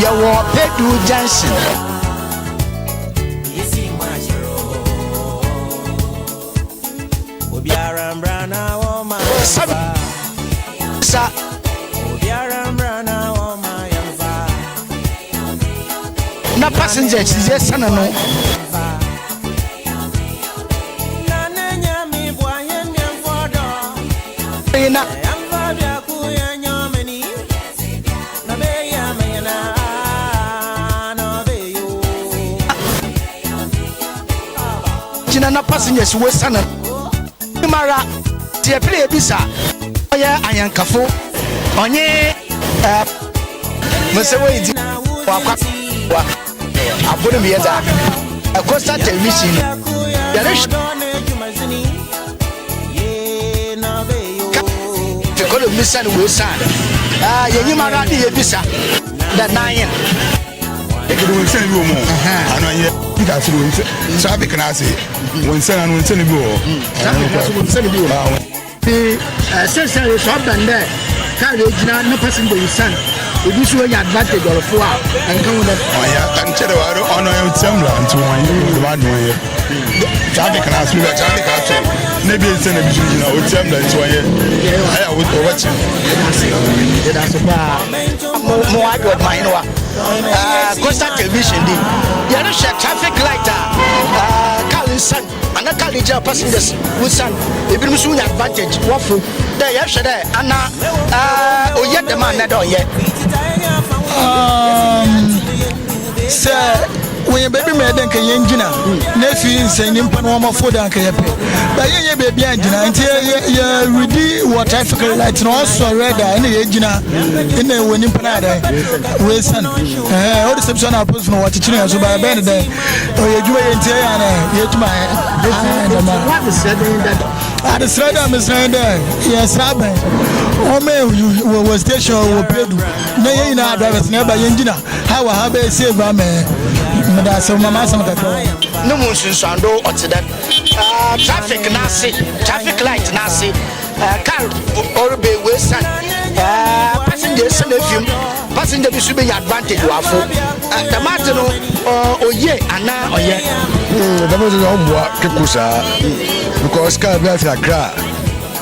Yɛwɔ Pedu Junction. Sa na passengers yɛ sane no. Na gyina na passengers wɔ sane mara tiɛ pere ebisa ɔyɛ anyankafo ɔnye ɛɛ mese wo yi di wakwa wa aboro mi yɛ dza ɛkɔsa television yɛrehwɛ mmisa no woesian. Yenyim ara ne yebisa dɛ n'ahen. Ekede wɔn nsɛn bi wɔ mu ano anyɛ bi ka soro wɔn traffic na ase wɔn nsɛn ano nsɛn bi wɔ hɔ. Traffic na ase wɔn nsɛn bi wɔ mu. Ti sɛsɛ yi sɛ ɔbɛn dɛ kaa yɛ gyina ne passenger yi san ebi nso anya advantage ɔrefo a ɛnka ho dɛ. Ɔnyɛ nkyɛn dɛ ɔno ɔno yɛ nsɛm la nti wɔn yɛ wɔn adi wɔn yɛ traffic na ase bi traffic ato ne bi nsɛn na bi so gyina ɔtiam la nti wɔn yɛ ɛyɛ wɔbɛkyɛ. Yɛda ase paa. Mo mo adwo ɔman no wa. Coastal Television di. Yɛrehwɛ traffic light a car nsan ana car gyina passengers wosan ebinom nso wonya advantage wɔfo dɛ yɛhwɛ dɛ ana oyɛ dɛm a nnɛ dɛ ɔyɛ. Sɛ wɔyɛ baabi ma yɛdɛ nka yɛn gyina na efi nsɛ nyimpa no wɔn afo dɛ anka yɛpɛ ba yɛn yɛ baabi a gyina nti yɛ yɛ redi wɔ traffic light na ɔsɔ red a ɛna yɛ gyina ɛna wɔ nipa no adɛ wɔesan ɛɛ ɔde sɛm sɛ na apolisi no wɔkyekyere yɛn so ba ɛbɛn ne dɛ ɔyɛ adwuma yɛ nti ɛyɛ anɛ yɛtuma ayɛ dɛm a adesrɛ dɛ mesrɛ dɛ yɛsrɛ abɛn wɔn wɔ wɔ station wɔ pedu na yɛn nyinaa drivers na ɛba yɛn gyina. Ha wɔ ha bɛyɛ save ama ɛ. Meda ase ma m'asɛm kakra. No mu nsunsuando ɔtse dɛn? Traffic n'ase, traffic light n'ase, car ɔreba yi oesian, passenger esian efi mu, passenger bi so benya advantage ɔafo. Dɛm adze no oye anaa ɔyɛ? Dɛm adze no ɔmmboa keko saa because car bi afi Accra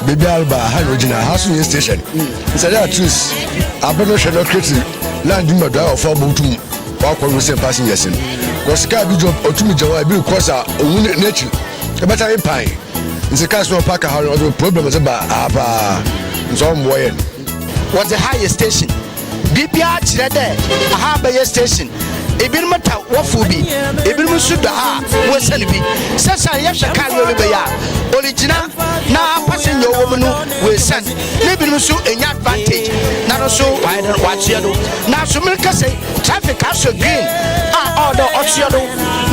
beebi a reba ha na ogyina ha so nyɛ station nti ɛyɛ at least aber no hwɛ no create line bi ma driver fo abotum wakɔ no sɛ passengers no cause car bi gyina ɔtumi gyina hɔ a ebi rekɔ sa ohun n'ekyir ɛbɛta ne pan nti cars no ɔpark ha no ɔde problem dze ba ha paa nti ɔmboa yɛn. Wɔdze ha yɛ station. Biribiara kyerɛ dɛ aha abɛyɛ station. Binom ta wɔfow bi, binom so du ha a wosian bi. Sɛsɛr yɛhwɛ kaar no oreba yi a, origyina na passenger a ɔwɔ mu no oesian, na binom so enya advantage na no so ɔayɛ dɛn ɔatsoa do. Naaso merekasa yi, traffic asɔ green a ɔwɔ dɛ ɔtsoa do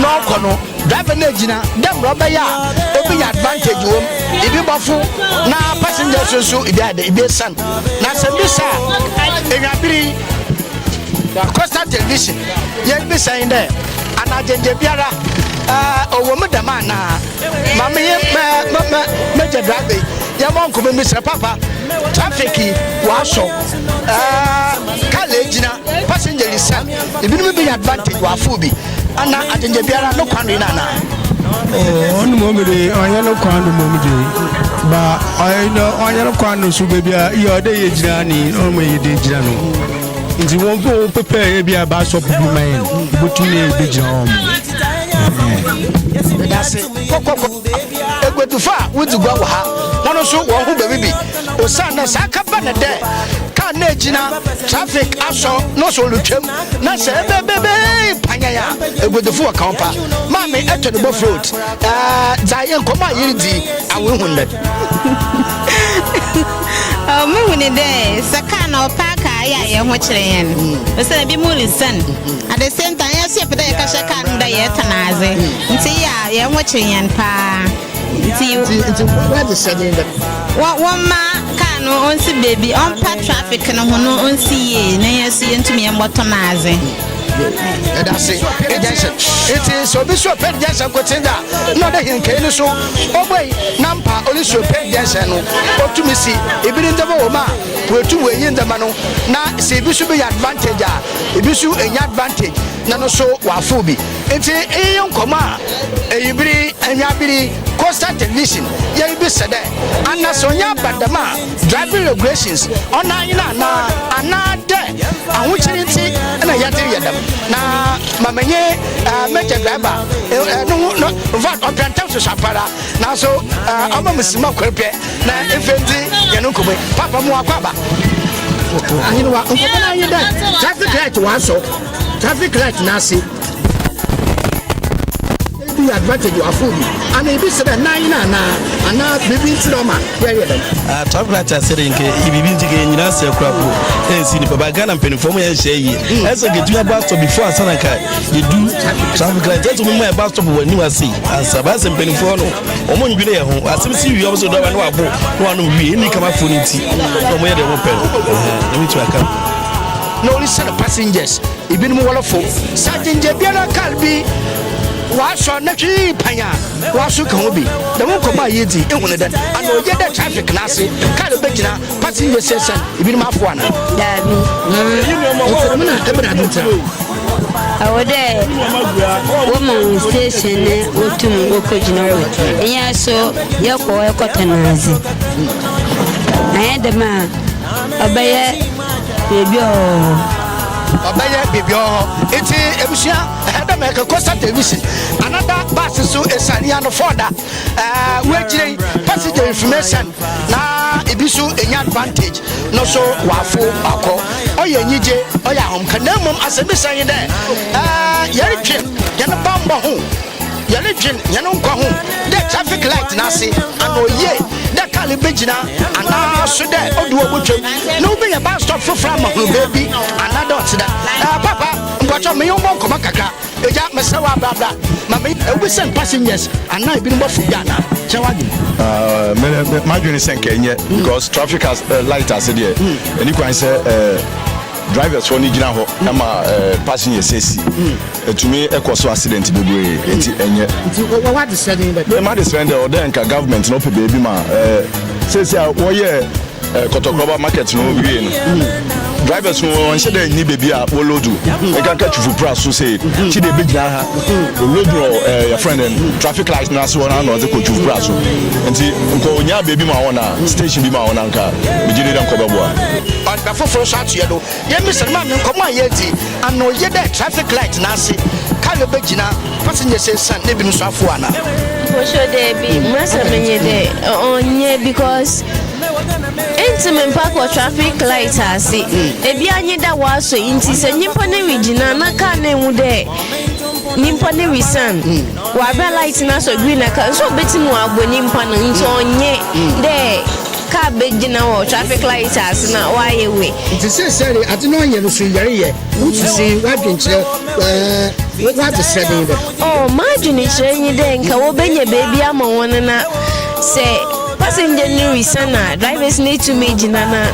na ɔkɔ no, Driver no egyina dɛ mbrɛ ɔbɛyɛ a obenya advantage wɔ mu, ibi bɔfo na passengers no so ibi ayɛ dɛ ibi esian. Na sɛ mbisa a, ewiaber yi Coastal Television yɛrebisa nye dɛ, ana gyangya biara ɔwɔ mu dɛm anaa? Ma menye me major driver yi yɛmbɔ nkɔmbɔ mbisa paapa, traffic yi ɔasɔ, kaar egyina, passenger risian, ibinom benya advantage wɔafow bi. Ana adengye biara no kwan do yi na anaa? Oh, ɔno mmom de ɔnyɛ no kwan do mmom de ba ɔyɛ no ɔnyɛ no kwan do so baabi a yɛ ɔde yɛ gyina ne ɔmo yɛ de gyina no nti wɔn fo wɔn pɛpɛ yɛ bi a ba asɔ bibi ma yɛn obetumi ne yɛ bɛ gyina wɔn. Medase kɔkɔkɔ eguadufo a wodzi gua wɔ ha hɔn nso wɔn ho bɛbi bi osiandɛ sɛ aka ba no dɛ kaar no egyina traffic asɔ na ɔsɛ ɔrotwam na sɛ ebebebee panyan a eguadufo wɔ ka ho pa maame ɛtɔ ne bofrot ɛɛ dza yɛ nkɔmmɔ a yeridzi awo ehu ndɛ. Oh, mehu ne dɛ sɛ kaa na ɔpaaka a ayɛ a yɛn ho kyerɛ yɛn. Osiandɛ binom resian. At the same time, yɛn so yɛpɛ dɛ yɛkɛhyɛ kaa no mu dɛ yɛretɔn adze. Ntsi eyɛ a yɛn ho kyer hɛn paa. Ntsi. Ntsi ntsi wɔdze hyɛ den dɛn? Wɔ wɔmma kaa no onsi beebi, ɔmpa traffic no ho no onsi yie na hɛn so yentum yɛmbɔtɔn adze. Yɛda ase junction. Ntsi sɛ obi so ɔpɛ junction nkotsee dze a, nna ɔdɛ hɛn no so obuei na mpa ɔresi ɔpɛ junction no otumi si. Bi ne ndzɛmba wɔ mu a oetum oeyi ndzɛmba no na sɛ bi so benya advantage a, bi so ennya advantage na no so ɔafow bi. Ntsi iyi nye nkɔmbɔ a ewiber yi, ewiaber yi, Coastal Television yɛrebisa dɛ, ana sɛ ɔnnyɛ aba dɛm a driving regulations ɔno ara nye no anaa, anaadɛ ahokyer ntsi na yɛdze reyɛ dɛm? Na ma menye major driver no ho no, infact ɔpɛ ntsɛm soso ampara, naaso ɔma me sima kor pɛ na mfe ndzi hɛn nkɔmbɔ yi. Paapa mo akwaaba. Ahenewa, nkɔmbɔ no ara nye dɛ traffic light wɔasɔ, traffic light n'ase. nya advantage wɔ afow bi. Ana ibisa dɛ nan na anaa anaa biribi ntsi na ɔma yɛyɛ dɛm? Ah, traffic light ase de nke biribi nti ke nyina sɛ kura po ɛnsi nipa ba Ghana mpanimfoɔ mo yɛ nhyɛ yie ɛsɛ nka ɛtumi aba stop before ansa na nka yɛdu traffic light ɛsɛ mo ma ɛba stop wɔ anim ase ansa ba sɛ mpanimfoɔ no wɔn ndwene yɛ ho asɛm si wie wɔn sɛ dɔba ne wabo ne wanom wie ɛnni kamafoɔ no nti na wɔn yɛ deɛ wɔn pɛ no ɛhɛn ɛmi tumi aka. Na ɔresian passengers Ebinom wɔrefo sɛ agyengye biara kaar bi wɔasɔ na hwee pan a wɔaso ka ho bi. Dɛm nkɔmbɔ a yedzi, ihu no dɛn? Ana oye dɛ traffic n'ase kaar begyina passengers esian binom afow anaa? Daabi. Ntsi dɛm na ebɛnadze ntsi a? Ɔwɔ dɛ wɔma hɔn station na wotum wokogyina hɔ. Hɛn so yɛkɔ hɔ kɔtɔn adze. Annyɛ dɛm a ɔbɛyɛ beebi a ɔwɔ hɔ. Ɔbɛyɛ biribi wɔ hɔ. Ntsi ebusua, ɛhɛ dɛ mɛka Coastal Television anada bus so esian yi ano fɔɔda ɛɛ woekyir yi passenger information na ibi so enya advantage no so wɔafo akɔ. Ɔyɛ enyigye, ɔyɛ ahomka na mbom asɛmbisa nye dɛ ɛɛ yɛrodwen hɛn bambɔ ho. Yɛrodwen hɛn nkwa ho dɛ traffic light n'ase, ana oye dɛ kaar begyina anaa so dɛ odu hɔ botwa mu na wobenya bus stop fofor ama hɔn beebi anaa dɛ ɔtse dɛn? Eh, paapa, mpakyɛw menye wo mbɔ nkɔmbɔ kakra. Egya, meserɛ wo abra bra ma me wobesian passengers anaa binom bɔfow bi anaa? Kyerɛ w'adwen. Ah, me m'adwene sɛ nka ɛnyɛ because traffic as, uh, light ase deɛ ɛni kwan sɛ uh, drivers fo no gyina hɔ ma passengers esi ɛtumi ɛkɔ so accident bebree nti ɛnyɛ. Nti wɔ wɔ adesrɛ ne bɛ. Mɛ adesrɛ dɛ ɔdɛ nka government na ɔpɛ beebi ma ɛɛ sɛsi a wɔyɛ kɔtɔkrɔba market no wie no drivers no wɔn nhyɛ dɛ nni beebi a wɔlodu nkanka twufu pra so sɛ kyi de ebegyina ha olodu wɔ ɛɛ yɛfrɛ no traffic light n'ase hɔ na ɔdze kɔ twufu pra so nti nkɔ onyaa beebi ma wɔn a station bi ma wɔn anka megye di dɛ nkɔ bɛboa. Ɔda fofor so atoɛ do, yɛmbisa no maame nkɔmbɔ a yeedzi, ana oye dɛ traffic light n'ase kaar begyina passengers esian na binom so afow anaa? Mpɔkyɛw daabi, m'asɛm nye dɛ ɔnnyɛ because enntum mmpark wɔ traffic light ase, ebia nye dɛ wɔasɔ ntsi sɛ nyimpa no rigyina na kaar no ennhu dɛ nyimpa no risian, wɔabrɛ light no asɔ green na kaar nso obetsim ɔabɔ nyimpa no ntsi ɔnnyɛ dɛ. Car begyina wɔ traffic light ase na ɔayɛ wei. Ntsi sesei de adze no ɔnnyɛ no so yareyɛ, wo susui, w'adwenkyerɛ, ɛɛ w'adzeserɛ nye dɛn? Oh, m'adwenkyerɛ nye dɛ nka wobenya beebi ama hɔn na sɛ passenger no risian a, drivers no etum egyina na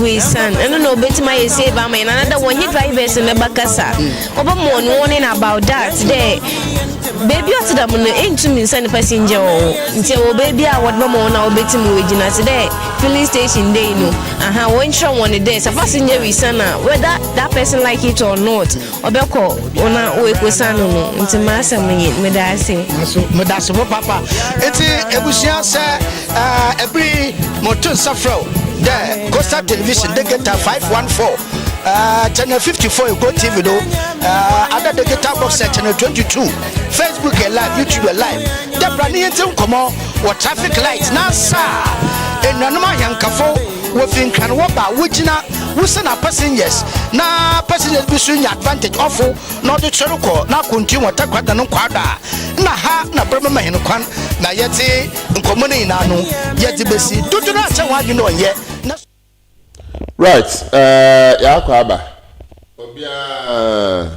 woesian. Ɛno na obetum ayɛ safe ama hɛn anaadɛ wɔnye drivers no bɛkasa. Wɔbɛma hɔn warning about that dɛ beebi a ɔtse dɛm no enntum nnsan passenger wɔ hɔ. Ntsi ɔwɔ beebi a wɔdze bɛma hɔn a wobetsim woegyina tse dɛ filling station dei no, aha, wɔnkyerɛ hɔn dɛ sɛ passenger risian a whether that person like it or not ɔbɛkɔ hɔ na oekosian no no. Ntsi m'asɛm nye n'. Meda ase. Naaso meda ase papaapa. Ntsi ebusua sɛ ɛber yi moto nsa frɛ wo dɛ Coastal Television Digital 514 channel 54 Eko TV do, ada digital box channel 22, Facebook yɛ live, YouTube yɛ live. Dɛ bra ne yɛntsi nkɔmbɔ wɔ traffic light n'asa a enuanom ahɛnkafo wofi Nkran wɔba a wogyina wosi na passengers na passengers bi so nya advantage ɔfo na ɔdze kyerɛ kɔ n'akontu wɔ Takoradi no nkwaado a nna ha na ber mema hɛn kwan na yɛdze nkɔmbɔ no nyinaa no yɛdze besi dodow no akyɛ hɔn adwen dɛ ɔnnyɛ na Right, eh, yɛakɔ aba. Obiara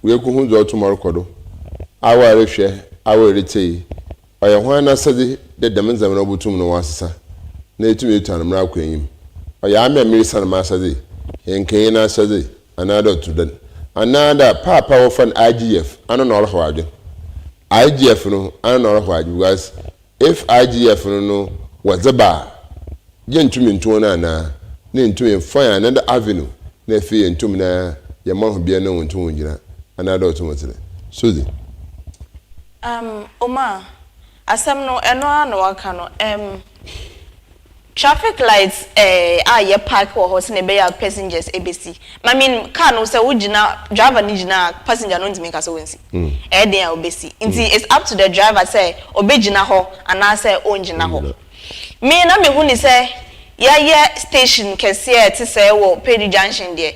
oekohu dza ɔtum ɔrokɔ do. Awo a erohwɛ, awo a eretsie yi, ɔyɛ hwan n'asɛdze dɛ dɛm ndzɛmba no obotum no ɔasesa na etum etu anamara akɔ enyim? Ɔyɛ ame a merisian m'asɛdze, hɛn nkanyi n'asɛdze, anaadɛ ɔtse dɛn? Anaadɛ paapa a wɔfrɛ no IGF, ano na ɔrohaw adwen? IGF no, ano na ɔrohaw adwen because If IGF no no wɔdze ba a, yenntum nntu hɔn anaa? Na yenntum mmfa another avenue na afei yenntum na yɛmma hɔn bia na wonntum wonngyina anaa dɛ ɔtse hɔn tse dɛn? Suzy. Um, Omar, asɛm no ɛno ara na waka no, um, traffic light eh, a yɛ park wɔ hɔ sɛnea ɛbɛyɛ a passengers ɛbɛsi. I mean, car no sɛ wogyina, driver no gyina a, passenger no ntumi nka sɛ wɔnsi. Ɛyɛ den a obesi. Nti it's up to the driver sɛ obegyina hɔ anaasɛ ongyina hɔ. Me na mehu no sɛ yɛayɛ station kɛseɛ a ɛte sɛɛ wɔ Pedu junction deɛ,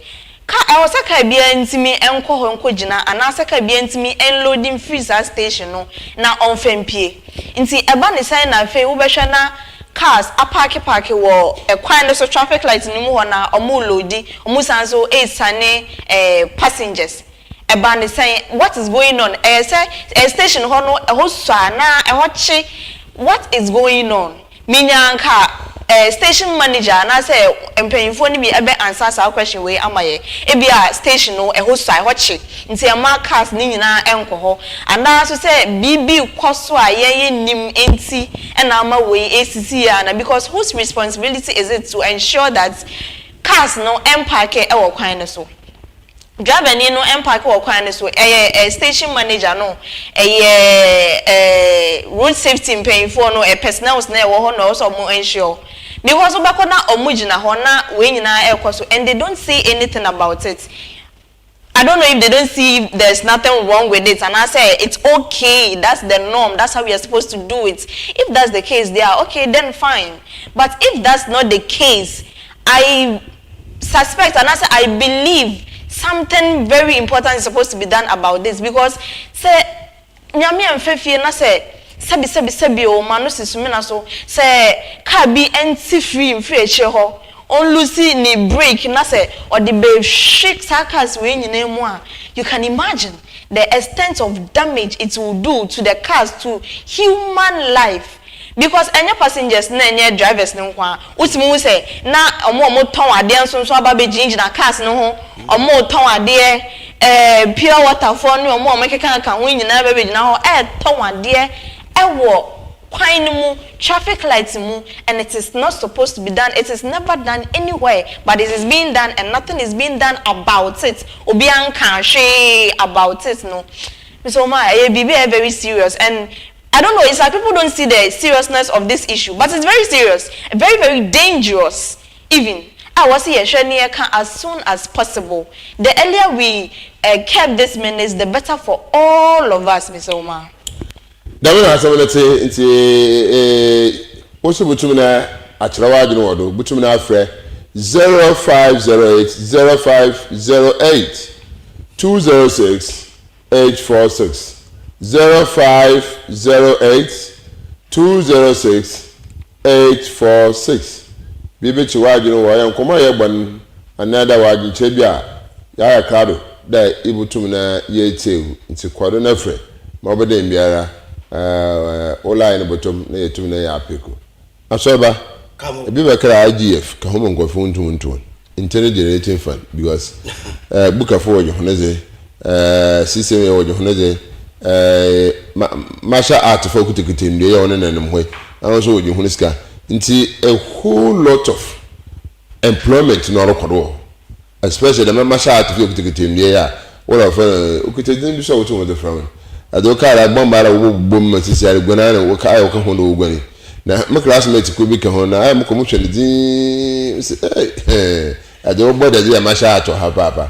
Car, ɛwɔ sɛ car biara ntumi nkɔ hɔ nkɔgyina anaasɛ car biara ntumi nloadi mfiri saa station no na ɔmfa mpue. Nti ɛba ne sɛn na afei wobɛhwɛ na cars apaake paake wɔ kwan no so, traffic light no mu hɔ na wɔreloadi, wɔsan nso resiane eh, passengers. Ɛba ne sɛn? What is going on? Ɛyɛ sɛ eh, station hɔ no ɛhɔ sua anaa ɛhɔ kye? What is going on? Menya anka eh, station manager anaasɛ mpanyinfoɔ no bi ɛbɛ ansa saa question wei ama yɛ. Ebia station no ɛhɔ sua, ɛhɔ kye, nti ɛmma cars no nyinaa ɛnkɔ hɔ. Anaa nso sɛ biribi rekɔ so a yɛn yɛnnim nti ɛna ama wei ɛresisi yɛ anaa? Because whose responsibility is it to ensure that cars no ɛmpaake ɛwɔ kwan no so? Driver ni no mpaake wɔ kwan no so, ɛyɛ eh station manager no, ɛyɛ eh road safety mpanyinfoɔ no, eh personnels no a ɛwɔ hɔ no ɛwɔ sɛ ɔmo ensure. Because wobɛkɔ na ɔmo gyina hɔ na wei nyinaa ɛrekɔ so and they don't say anything about it. I don't know if they don't see if there's nothing wrong with it anaasɛ it's okay, that's the norm, that's how we are supposed to do it. If that's the case they are okay then fine. But if that's not the case, I suspect anaasɛ I believe something very important is supposed to be done about this because sɛ Nyame amfa fie na sɛ sɛbi sɛbi sɛbi oo m'ano si sumina so sɛ car bi nte free mfiri akyire hɔ ɔnlusi ne brake na sɛ ɔde bɛhwe saa cars wei nyinaa mu a you can imagine the extent of damage it will do to the cars to human life. Because ɛnyɛ passengers na ɛnyɛ drivers no nko ara, wotumi hu sɛ na wɔn a wɔtɔn adeɛ nso nso aba abɛgyinagyina cars no ho, wɔretɔn adeɛ, ɛɛ pure water foɔ ne wɔn a wɔkekakeka ho nyinaa bɛbɛgyina hɔ ɛretɔn adeɛ ɛwɔ kwan no mu, traffic light mu, and it is not supposed to be done, it is never done anywhere, but it is being done and nothing is being done about it, obiara nkaa hwee about it no, mesɛ wɔn a ɛyɛ biribi a ɛyɛ very serious and I don't know it's like people don't see the seriousness of this issue but it's very serious very very dangerous even a wɔsi yɛhwɛ ne yɛka as soon as possible the earlier we uh, curb this menace the better for all of us Mr. Omar. Dɛm na asɛm no tse, ntsi wo so botum na akyerɛ w'adwen wɔ do. Botum na afrɛ 0508 0508 206 846 0508 206 846 Biribi kye w'adwen wɔ ɔyɛ nkɔmbɔ a yɛbɔ no anaa dɛ wɔ adwenkyerɛ bi a yɛayɛ krado dɛ ibotum na yeetsie wo ntsi kɔ do na frɛ ma ɔbɛda mbiara wo line no bɔtɔ mu na yeetum na yɛapek wo. Asɔrba, ebi bɛkra IGF ka ho ma nkorɔfo nntum nnto hɔn internal generating fund because eh, Bukafo wɔgye hɔn dze, eh, CCMA wɔgye hɔn dze, eh, ma martial art fo okutakita ndua yi a wɔnenam hɔ yi, hɔn so wɔgye hɔn sika. Ntsi a whole lot of employment na ɔrokɔ do wɔ hɔ. Especially dɛm martial art fi okitsikitsi ndua yi a wo na wɔfrɛ no okitsa dzin bi so a wotum wɔdze frɛ hɔn. Edze wo kaar abɔ mba ara wɔbɔbobɔ mu ma sisi ara eguan ara na wo ayɛ wo ka ho na woguan yi. Na me classmate kor bi ka ho na ayɛ mokɔ mohwɛ no dzinn mese ei hɛn edze wo bɔ dɛ edze yɛ martial art wɔ ha paapa.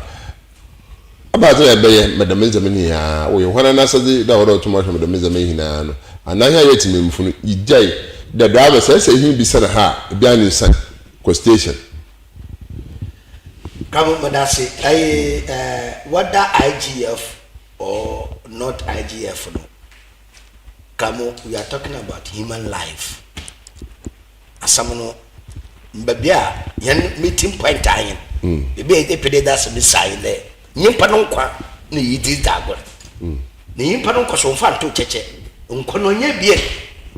Ebɛnadze na ebɛyɛ ma dɛm ndzɛmba yi nyina wɔyɛ hɔn an'asɛdze dɛ ɔwɔ dɛ wɔtum hwɛ ma dɛm ndzɛmba yi nyina no anaa hɛn a yɛyɛ tsemammufo no yegyae dɛ driver sɛ sɛ hɛn bi san ha a ebia ne nsan kɔ station. Kamo medase ɛyi ɛɛ whether IGF or not IGF no Kamo we are talking about human life asɛm no baabi a yɛn meeting point ahen baabi a yɛpɛ dɛ asɛm no si ahen dɛ nyimpa no nkwa na yɛdzi dzi agor. Na nyimpa no nkɔ so ɔmmfa nnto kyɛkyɛ. Nkwa no ɔnnyɛ ebien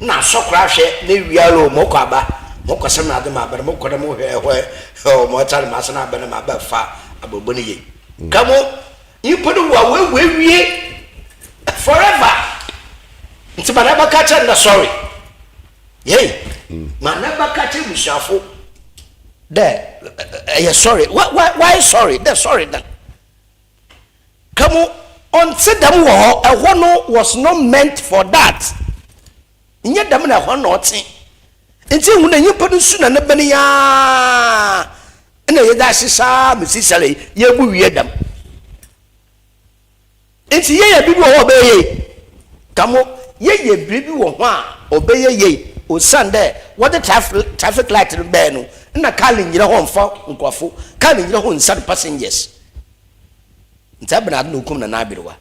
na asɔ koraa hwɛ na ewia ara o, mokɔ aba, mokɔ sɛm na adze ma aba no, mokɔ na mohwɛ hɔ ɛ, ma ɔtse ara masan aba na maba fa abrabɔ no yie. Ka mo, nyimpa no wu a oewu ewie forever. Ntsi ma n'abaka kyerɛ no dɛ sorry. Yei, ma n'abaka kyerɛ ebusuafo dɛ ɛyɛ sorry. Why, why sorry? Dɛ sorry dan. Ka mu, ɔnntse dɛm wɔ hɔ, ɛhɔ no was not meant for that, nnyɛ dɛm na ɛhɔ na ɔtse, ntsi ehu dɛ nyimpa no su na ne bɛn yi ara na yɛdze ahyehyɛ ara ma sisiara yi yeebu wie dɛm. Ntsi yɛyɛ biribi wɔ hɔ a ɔbɛyɛ yie, ka mu, yɛyɛ biribi wɔ ho a ɔbɛyɛ yie osiandɛ wɔdze traffic light no bae no nna kaar nngyina hɔ mmfa nkorɔfo, kaar nngyina hɔ nnsian passengers. Ntsi ebɛnadze na okum Nana Aberewa?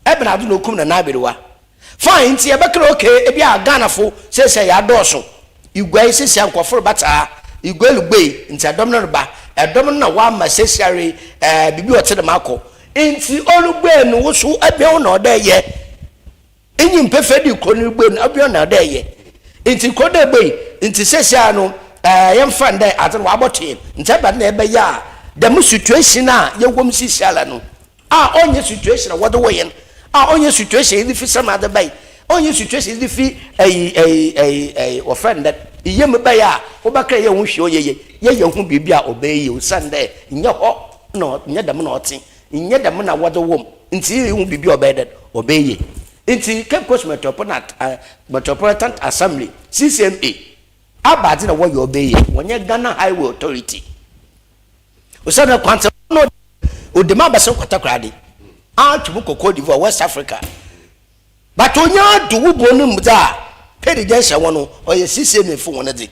Ebɛnadze na okum Nana Aberewa? Fine, ntsi yɛbɛka dɛ okay, ebi a Ghanafo sesei yɛadɔɔ Iguai sesei a nkorɔfo reba tsaa Iguai Lugbe ntsi ɛdɔm no reba. Ɛdɔm no na wɔama seseiara yi eh, biribi a ɔtse dɛm akɔ. Ntsi Olugbe no wo so ebɛn wo na ɔwɔ dɛ eyɛ? Inyim pefee dɛ kuro no rubue no, ebɛn na ɔwɔ dɛ eyɛ? Ntsi kuro no ebue, ntsi seseiara no eh, yɛmfa no dɛ adze no wɔabɔto hɛn, ntsi ebɛn na yɛbɛyɛ a dɛm situation a yɛwɔ mu seseiara no, a ɔnnyɛ situation a wɔdze woo hɛn, a ɔnnyɛ situation a yɛdze fi sɛm adze bae, ɔnnyɛ situation a yɛdze fi ayi ayi ayi ayi wɔfrɛ no dɛn, yamu bae a wobɛka dɛ yɛyɛ ho hwee ɔnnyɛ yie, yɛyɛ ho biribi a ɔbɛyɛ yie osiandɛ nnyɛ hɔ na nnyɛ dɛm na ɔtse, nnyɛ dɛm na wɔdze woo m', ntsi yɛyɛ ho biribi a ɔbɛyɛ dɛn, ɔbɛyɛ yie. Ntsi Cape Coast Metropolitan Assembly, CCMA, aba adze na wɔyɛ ɔbɛyɛ yie, wɔnnyɛ Ghana Highway Authority. Osiandɛ kwantsɛn no ɔde mu abɛsen Kɔtɛkoradi atwe mu kɔ Cote d'Ivoire, West Africa. But onya ado wo bon no mu dze a, Perry Junction hɔ no, ɔyɛ CCMA fo hɔn dze.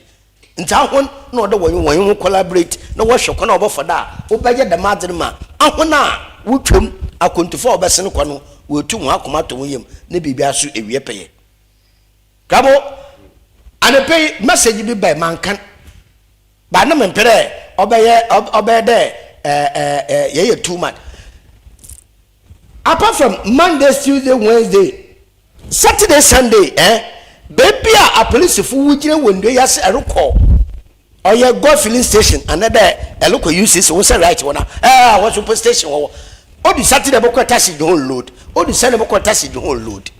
Ntsi ahɔn na ɔwɔ dɛ wɔnye hɔn ho collaborate na wɔhwɛ kwan a wɔbɛfa do a wɔbɛyɛ dɛm adze no ma ahɔn a wotwa mu, akwantufo a wɔbɛsen kɔ no, woetum hɔn akoma atɔ hɔn yamu na biribiara so ewie pɛyɛ. Kramo, anapa yi message bi bae, mannkan. But na memmpɛ dɛ ɔbɛyɛ ɔbɛyɛ dɛ ɛɛ yɛyɛ too much. Apart from Monday, Tuesday, Wednesday, Saturday, Sunday, eh, beebi a apolisifo wogyina wɔ ndua yi ase ɛrokɔ ɔyɛ God filling station anaa dɛ ɛrokɔ UCC wo nsa right wɔ na ɛɛ hɔ so mpo station wɔ hɔ. Odu Saturday bɔkɔ taxi de ho load, odu Sunday bɔkɔ taxi de ho load.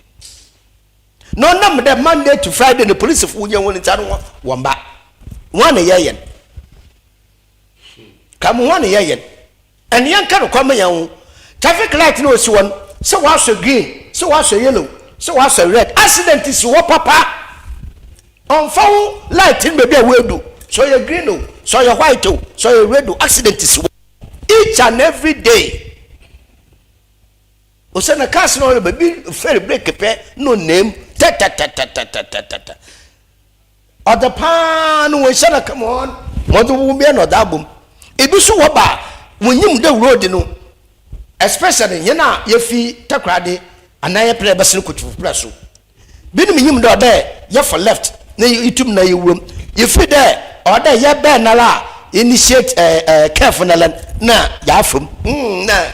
Na ɔnam dɛ Monday to Friday no polisifo wonya hɔn ntsi ano wɔmmba. Woana na yɛyɛ no? Ka mo woana yɛyɛ no? Ɛne yɛnka nokwar ma hɛn ho. Traffic light na osi hɔ no, sɛ wɔasɔ green, sɛ wɔasɔ yellow, sɛ wɔasɔ red, accident si hɔ papa. Ɔmmfa ho light no beebi a woedu, sɛ ɔyɛ green o, sɛ ɔyɛ white o, sɛ ɔyɛ red o, accident si hɔ each and every day. Osiandɛ cars no ɔreba bi fɛr brake pɛ na ɔnam tatatatatatatata. Ɔdze paa no wɔnhyɛ no come on ma ɔdze wo bia na ɔdze abɔ mu. Ebi so wɔba a wonyim dɛ road no especially hɛn a yefi Takoradi anaa yɛpɛ dɛ yɛbɛsen kɔ Twifo so. Binom nyim dɛ ɔwɔ dɛ yɛfa left na yetum na yewura mu. Yefir dɛ ɔwɔ dɛ yɛbɛn noara a initiate curve noara na yɛafa mu. Hmm na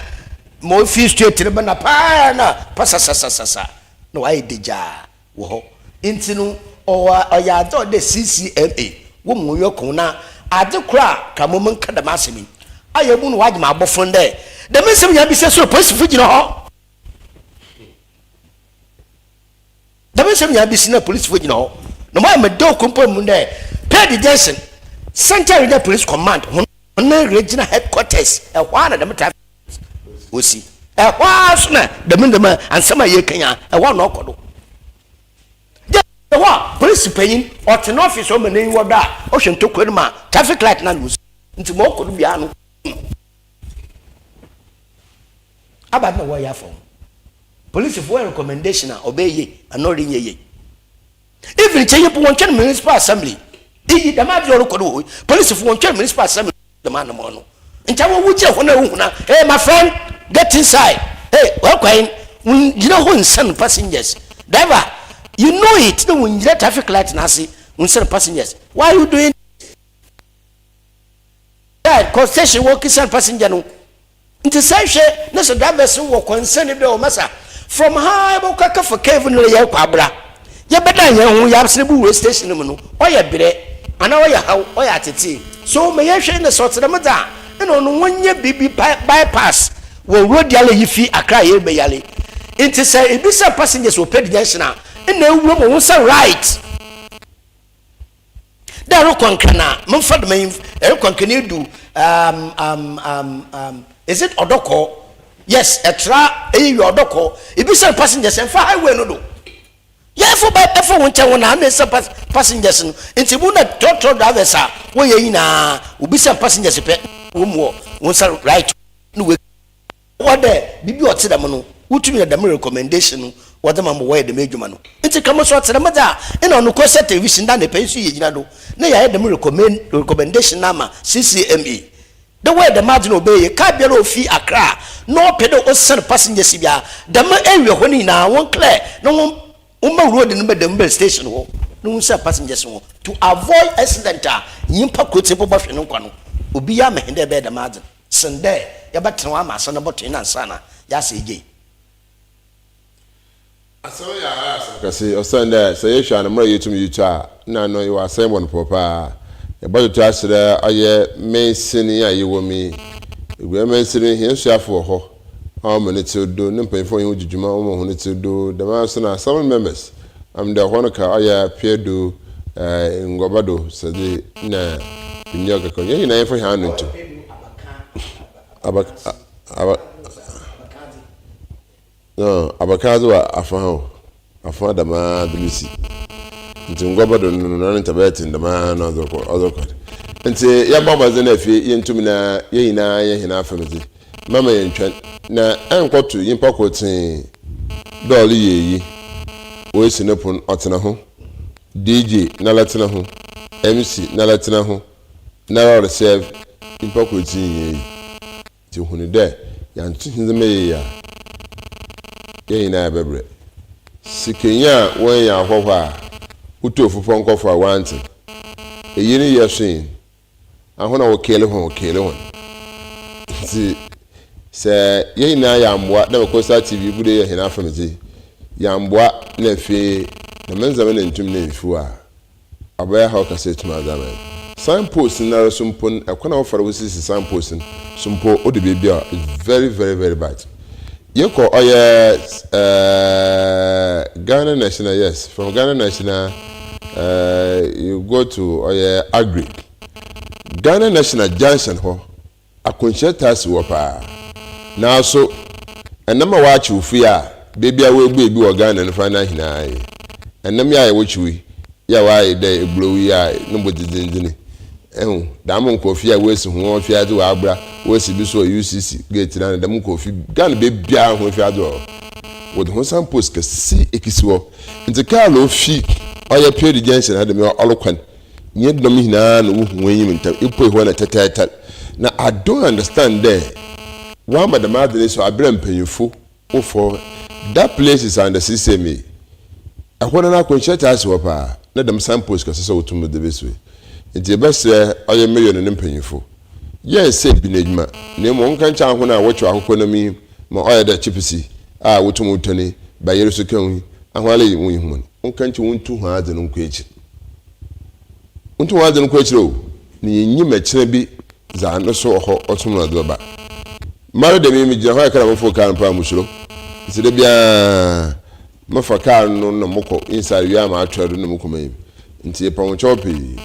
ma ofi straight no bɛn paa na pasasasasa na ɔayɛ degyaa wɔ hɔ. Ntsi no ɔwɔ ɔyɛ adze a ɔwɔ dɛ CCMA wɔ mu hɔn ko na adze kor a ka mom nka dɛm asɛm yi a yebu no wɔagye me abɔfo ndɛ dɛm nsɛm nyina bi sɛ sor polisifo gyina hɔ. Dɛm nsɛm nyinaa besi na polisifo gyina hɔ na wɔayɛ me dɛw kor mu dɛ Pedi Junction, Central Regional Police Command hɔn regional headquarters, hɔ ara na dɛm traffic osi. Hɔ ara so na dɛm ndɛm ansɛm a yɛreka yi a, hɔ ara na ɔkɔ do. Dɛ hɔ a polisi panyin ɔtse n'office ɔma n'enyiwa do a ɔhwɛ ntokura no mu a traffic light no ano osi. Ntsi ma ɔkɔ do biara no, Aba na wɔyɛ afa ho. Polisifo wɔ recommendation a ɔbɛyɛ yie anaa ɔrenyɛ yie. Even kyɛ yi mpo wɔntwɛn municipal assembly. Iyi dɛm adze ɔrokɔ do wɔ hɔ yi, polisifo wɔntwɛn municipal assembly dɛm anamɔn no. Nkyɛ wɔwo gyina hɔ na wohu na hey my friend get inside hey wɔkwan wongyina hɔ nsan passengers driver you know it na wongyina traffic light n'ase wonsan passengers why are you doing Dɛ kɔ station wɔ kesian passenger no ntsi sɛ ehwɛ na sɛ drivers no wɔ concern bi dɛ oh masa from ha ebɔkɔ akɛfa cave no yɛkɔ abra yɛbɛdan hɛn ho yɛasan ebu wura station no mu no ɔyɛ berɛ anaa ɔyɛ haw ɔyɛ atsetsee so ma yɛhwɛ na sɛ ɔtse dɛm dze a nna ɔno wɔnyɛ biribi bypass wɔ road yale yi fi Accra yɛreba yale ntsi sɛ ibisa passengers wɔ Pedi junction a nna ewura mu wo nsa right. Dɛ erokɔ Nkran a, memfa dɛm enyi, erokɔ Nkran edu um, um, um, um, is it Ɔdɔkɔɔ? Yes, ɛtra eyi wie Ɔdɔkɔɔ. Ibisa no passengers, ɛmfa highway no do. Yɛfo ba ɛfo wo nkyɛn wo na ana esa passengers no. Nti mu na trɔtrɔ drivers a wɔyɛ nyinaa, obisa passengers pɛ, wɔ mu wɔ wo nsa right no wɔ. Ɔwɔ dɛ biribi a ɔtse dɛm no, wotum yɛ dɛm recommendation no wɔdze ma ma wɔyɛ dɛm edwuma no. Ntsi ka mo so ɔtse dɛm dze a, nna ɔno kɔ television dɛ anapa yi so yegyina do na yɛayɛ dɛm recommendation no ama CCMA. Dɛ wɔyɛ dɛm adze no a ɔbɛyɛ yie. Kaar biara a ofi Accra na ɔpɛ dɛ osian passengers biara, dɛm area hɔ no nyina wɔn clear na wɔn wɔma road no bɛ dɛm bɛn station hɔ na wonsian passengers hɔ to avoid accident a nyimpa kortsee mpo bɔhwer no nkwa no. Obi ama hɛn dɛ yɛbɛyɛ dɛm adze no sen dɛ yɛbɛtsena hɔ ama asɛm no bɔto hɛn ansaana yɛasa egyei. Asɛm yi ayɛ asɛm kɛse osiandɛ sɛ yɛhwɛ a no mbrɛ yetum yi tɔ a nna no ewɔ asɛm bɔ no pɔw paa. Yɛbɔtoto aserɛ ɔyɛ mansin yi a yɛwɔ mu yi. Eguan mansin no hɛn suafo wɔ hɔ a wɔma ne tsir do, ne mpanyimfo a wɔnye hɔn dzi dwuma wɔma hɔn tsir do, dɛmara so na assembly members am dɛ hɔn ka ɔyɛ Peadu, Nguaba do, Sɛdze na Pinyɛ Ɔkɛkɛw. Hɛn nyina yɛmfa hɛn ano nto mu. Aba aba No, abakan dze wɔ afã ha o, afã dɛm ara dze besi. Ntsi ngua bɔdo no no, no nta bɛyɛ tsen dɛm ara na ɔdze rokɔ, ɔdze rokɔ. Ntsi yɛmbɔ mbɔdzen na afei yentum na hɛn nyina yɛ hɛn afamu dze, mma ma yɛnntwɛn na ennkɔto nyimpa kortsee dɛ ɔreyɛ eyi, oesi no pon ɔtsena ho, DJ nara tsena ho, MC nara tsena ho, nara ɔreserve nyimpa kortsee nyɛ eyi. Ntsi hu no dɛ yɛannto hɛn ndzɛmba yie a, hɛn nyina yɛbɛberɛ. Sikanyi a oennya ahɔho a wotoo fupɔnkɔfo a wɔanntsen iyi ne yɛ so nye ahɔn a wɔkeele hɔn wɔkeele hɔn. Ntsi sɛ hɛn nyina yɛammboa dɛ Coastal TV gu do yɛ hɛn afamdze, yɛammboa na afei dɛm ndzɛmba no enntum emmfi hɔ a, Ɔbɛyɛ haw kɛse etum adze ama hɛn. Sign post noara so mpo no, kwan a wɔfa do wosisi sign post no so mpo odu beebi a it's very very very bad. Yɛkɔ ɔyɛ ɛɛɛ Ghana National yes, from Ghana National ɛɛɛ you go to ɔyɛ Agric. Ghana National junction hɔ Akwanhyia taa si hɔ paa. Naaso, nam a wɔakyew fi a beebi a woebue bi wɔ Ghana no fa no nyina yi, nam yi a yɛwɔ kyew yi, yi a ɔayɛ dɛ eburow yi a no bo dzendzenndzen yi, ehu, dɛm nkorɔfo yi a woesi hɔn efiadze wɔ Abra, woesi bi so wɔ UCC gate no ano, dɛm nkorɔfo yi, Ghana beebiara hɔn efiadze wɔ hɔ. Wɔdze hɔn signpost kɛse ekesi hɔ. Ntsi kaar a ofi ɔyɛ Perry Junction ha dɛm yi ɔrokɔ no, Nyɛ dɔm nyina na wohu w'enyim ntsɛm, ipuei hɔ na tɛtɛɛtɛr. Na I don't understand dɛ wɔama dɛm adze no so aber a mpanyimfo wofɔr that place is under CCMA. Ɛhɔ no n'akwanhyia taa si hɔ paa na dɛm sign post kɛse sɛ wotum dze besi hɔ yi. Ntsi yɛbɛserɛ ɔyɛ mayor no ne mpanyimfo, yɛnnsɛ bi n'edwuma na mbom wɔnka nkyerɛ ahɔn a wɔkyew akokɔnam yi ma ɔyɛ dɛ chipsi a wotum tɔn yi, bayer so ka ho yi, ahɔn ara yi wonnyi hɔn, wɔnka nkyerɛ wontu hɔn adze no nkɔ ekyir. Wontu hɔn adze no kɔ ekyir o, na yennyim ɛkyena bi dza no so ɔhɔ ɔsom no ɔdze bɛba. Mara dɛm yi, migyina hɔ a kar a mofow kaar mpo a musuro. Ntsi da biara mefa kaar no na mokɔ inside wie a matoa do na mokɔ m'enyim. Ntsi yɛpa ho kyɛw pii.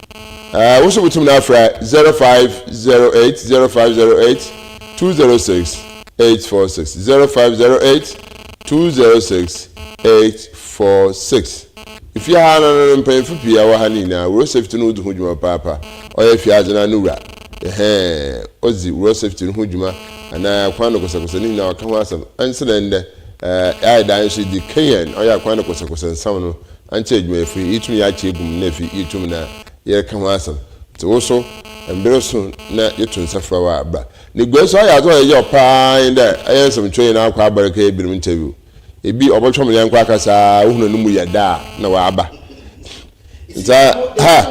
Ɛɛ, wo so botum na afrɛ 0508 0508 206 846 0508 206 846. Fie ha no no mpanyimfo pii a wɔwɔ ha no nyinaa, road safety no wodzi ho dwuma papaapa. Ɔyɛ fiadze no ano wura, ɛhɛɛn, odzi road safety no ho dwuma anaa kwan no kosɛkosɛ ne nyinaa ɔka ho asɛm. Anntse dɛ ndɛ, ɛɛ, yɛayɛ dan so dze Kenyan ɔyɛ akwan no kosɛkosɛ nsɛm no ankyɛ edwumayɛfo yi, yetum yɛakyɛ egu mu na efi yetum na yɛreka ho asɛm. Ntsi wo so, mber so na yeto nsa frɛ wo a, bra. Ne guai so ayɛ adze a ɔyɛ yaw paa nye dɛ ɔyɛ nsɛmtwerɛ nyinaa akɔ aber rekɛyɛ binom interview. Ebi ɔbɔtwa mo nyɛnko akasa aa wohunu no mu yɛ dɛ a na waba. Nti ha.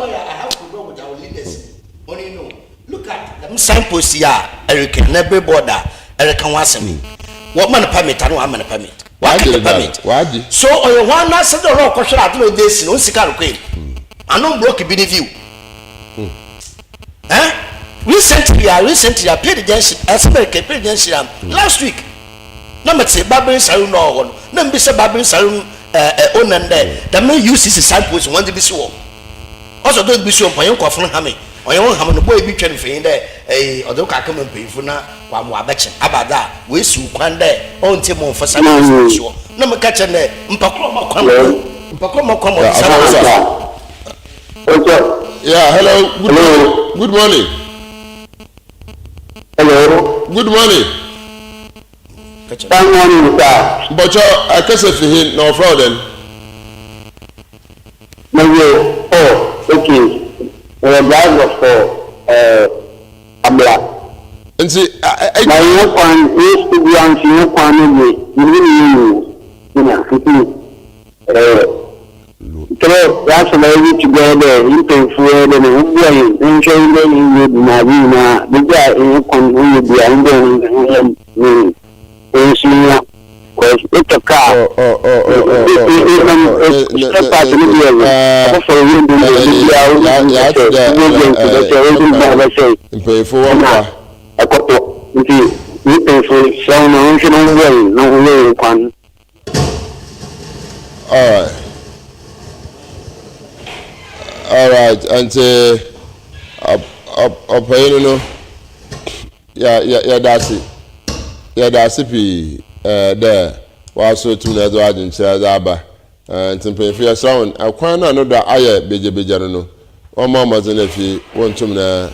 Dɛm signpost yi a ɛreka na billboard a ɛreka ho asɛm yi, wɔma no permit ana wɔama no permit? Wɔagye no permit. So ɔyɛ hɔn n'asɛm dɛ ɔrɔ ɔkɔhwɛ adze na ɔdze esi no, onnsi kaar kwan mu. Ano mblock bi ne view. Eh? Recently a, recently a, Pere Junction, asɛm ɛreka Pere Junction a, last week, na metse Barbering Saloon na ɔwɔ hɔ no, na mibisa Barbering Saloon ɛɛ owner no dɛ, dɛm UCC signpost hɔn dze bi si hɔ. Ɔsɛ ɔdze bi si hɔ mpo, ɔnye nkorɔfo no hame, ɔnye hɔn hame no, boy bi twa no mfonyin dɛ ɛɛ ɔdze rokɔ akɛma mpanyimfo na ɔama ɔabɛkye no. Aber dze a oesiw kwan dɛ ɔnntsie ma ɔmmfa signpost no nsi hɔ. Na meka kyerɛ no dɛ, nyimpa kor a ɔma kwan ma nyimpa kor a ɔma kwan ma ɔdze signpost no si hɔ. Yeah, hello, good morning. Good morning. Hello. Good morning. Good morning, sir. Mpɔkyɛ akasa fi he na wɔfrɛ wo dɛn? Meyɛ oh, okay. Meyɛ driver for eh, Abla. Nti Na hɛn kwan, hɛn skuul a nso hɛn kwan no dze, munnhu no yie o, nna ntsi kyerɛ yɛasɛm a yɛdze to gua nye dɛ hɛn mpanyimfo ɔyɛ dɛ na wɔmboa hɛn na yɛnhwɛ hɛn dɛ hɛn road na adze nyina beebi a hɛn kwan ho yɛ bi a wɔmboa hɛn na wɔnyɛ ma hɛn na hɛn so yenya cause etɔ kaar spare part no bi yɛ dzen ɔfofor road no dze beebi a wobotum bɛsɛɛ wobotum bɛsɛɛ wobotum bɛsɛɛ Mpanyimfo nna wɔmboa. Ɛkɔtɔ nti me mpanyinfo mesrɛ wo na wɔnhwɛ na wɔmmoa yɛn na wɔnyɛ yɛn kwan. Alright. Alright, nti ɔpanyin no yɛda ase yɛda ase pii dɛ waso tum na ɛdze w'adwenkyerɛ dze aba. Ntsi mpanyimfo yɛserɛ hɔn, kwan no a no do ayɛ begyabegya no no, wɔmbɔ mbɔdzen efi wonntum na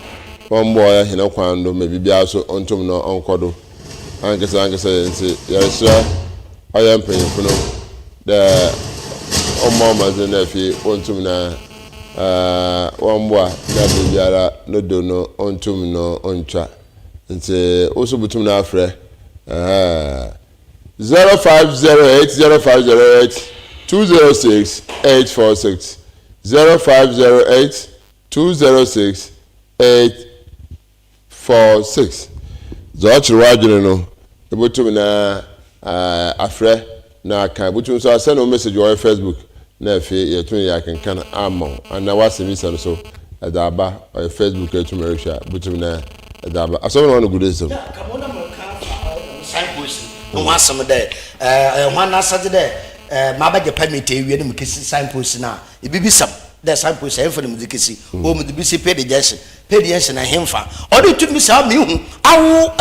wɔmboa hɛn kwan do ma biribiara so onntum na ɔnkɔ do ankasa ankasa ntsi yɛreserɛ ɔyɛ mpanyimfo no dɛ wɔmbɔ mbɔdzen na efi wonntum na wɔmboa na biribiara no do no onntum no onntwa. Ntsi wo so botum na afrɛ. 0508 0508 206 846 0508 206 846 Dza ɔkyer w'adwen no ibotum na afrɛ na akã. Ibotum so asɛn wo message wɔ Facebook na afei yeetum yɛakenkan ama wo anaa w'asɛmbisa no so edze aba. Ɔyɛ Facebook a etum rohwɛ a, ibotum na edze aba. Asɔr no hɔn gu do nsɛm. Signpost no ho asɛm dɛ ɔyɛ hɔn asɛdze dɛ mabɛgye permit ewie na mekesi signpost no a, ibibisa m' dɛ signpost henfa na medze kesi? Oh medze besi Pedi Junction. Pedi Junction no henfa? Ɔde tum bisa ma ihu awo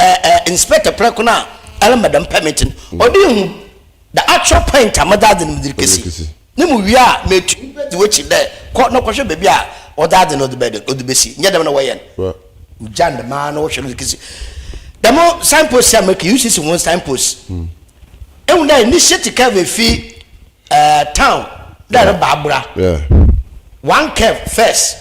inspector prɛko no a ɛrema dɛm permit no, ɔde ihu the actual point a medze adze no medze rekesi. Ne mu wie a, metu nyimpa dzi w'ekyir dɛ, Kɔ na kɔhwɛ beebi a wɔdze adze no wɔdze besi. Nnyɛ dɛm na wɔyɛ no. Wogyaa no dɛm ara na wɔhwɛ no dze kesi. Dɛm signpost yi a mereka yi, UCC hɔn signpost. Ehu dɛ initiate curve efi town dɛ ereba Abura. One curve first,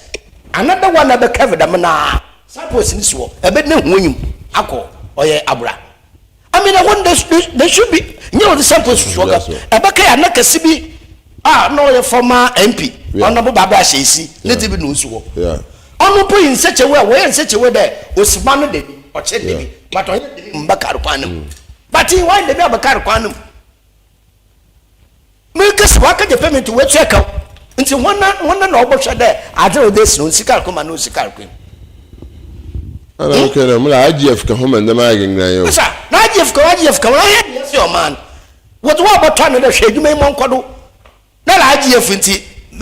another one abɛ curve dɛm no ara, signpost no si hɔ, ebɛdze ehu enyim akɔ ɔyɛ Abura. I mean ɛhɔ no there should be nyɛ wɔde sample susu ɔka ɛbɛka yɛ ana kɛse bi a na ɔyɛ former MP ɔnabɔ baabɛ ahyɛ esi ne ti bi na osi hɔ ɔno mpo yi nsɛkyɛwɛ a wɔyɛ nsɛkyɛwɛ dɛ osima no dabi ɔkyɛ dabi but ɔyɛ dabi mba kar kwan no mu but wɔyɛ dabi abɛ kar kwan no mu. Merekesi wɔakɛgye payment woetua kaw ntsi hɔn hɔn na ɔbɔhwɛ dɛ adze a ɔdze esi no onnsi kaar kwan mu anaa osi kaar kwan mu. Ana hmm? Okay na mla IGF ka ho ma ndɛm ayɛ gengran yɛ o. Sa na IGF ka ho IGF ka ho ahɛ deɛ sɛ ɔman wɔdze wɔn abɔtɔ ano dɛ hwɛ adwuma yi mɔ nkɔ do na la IGF nti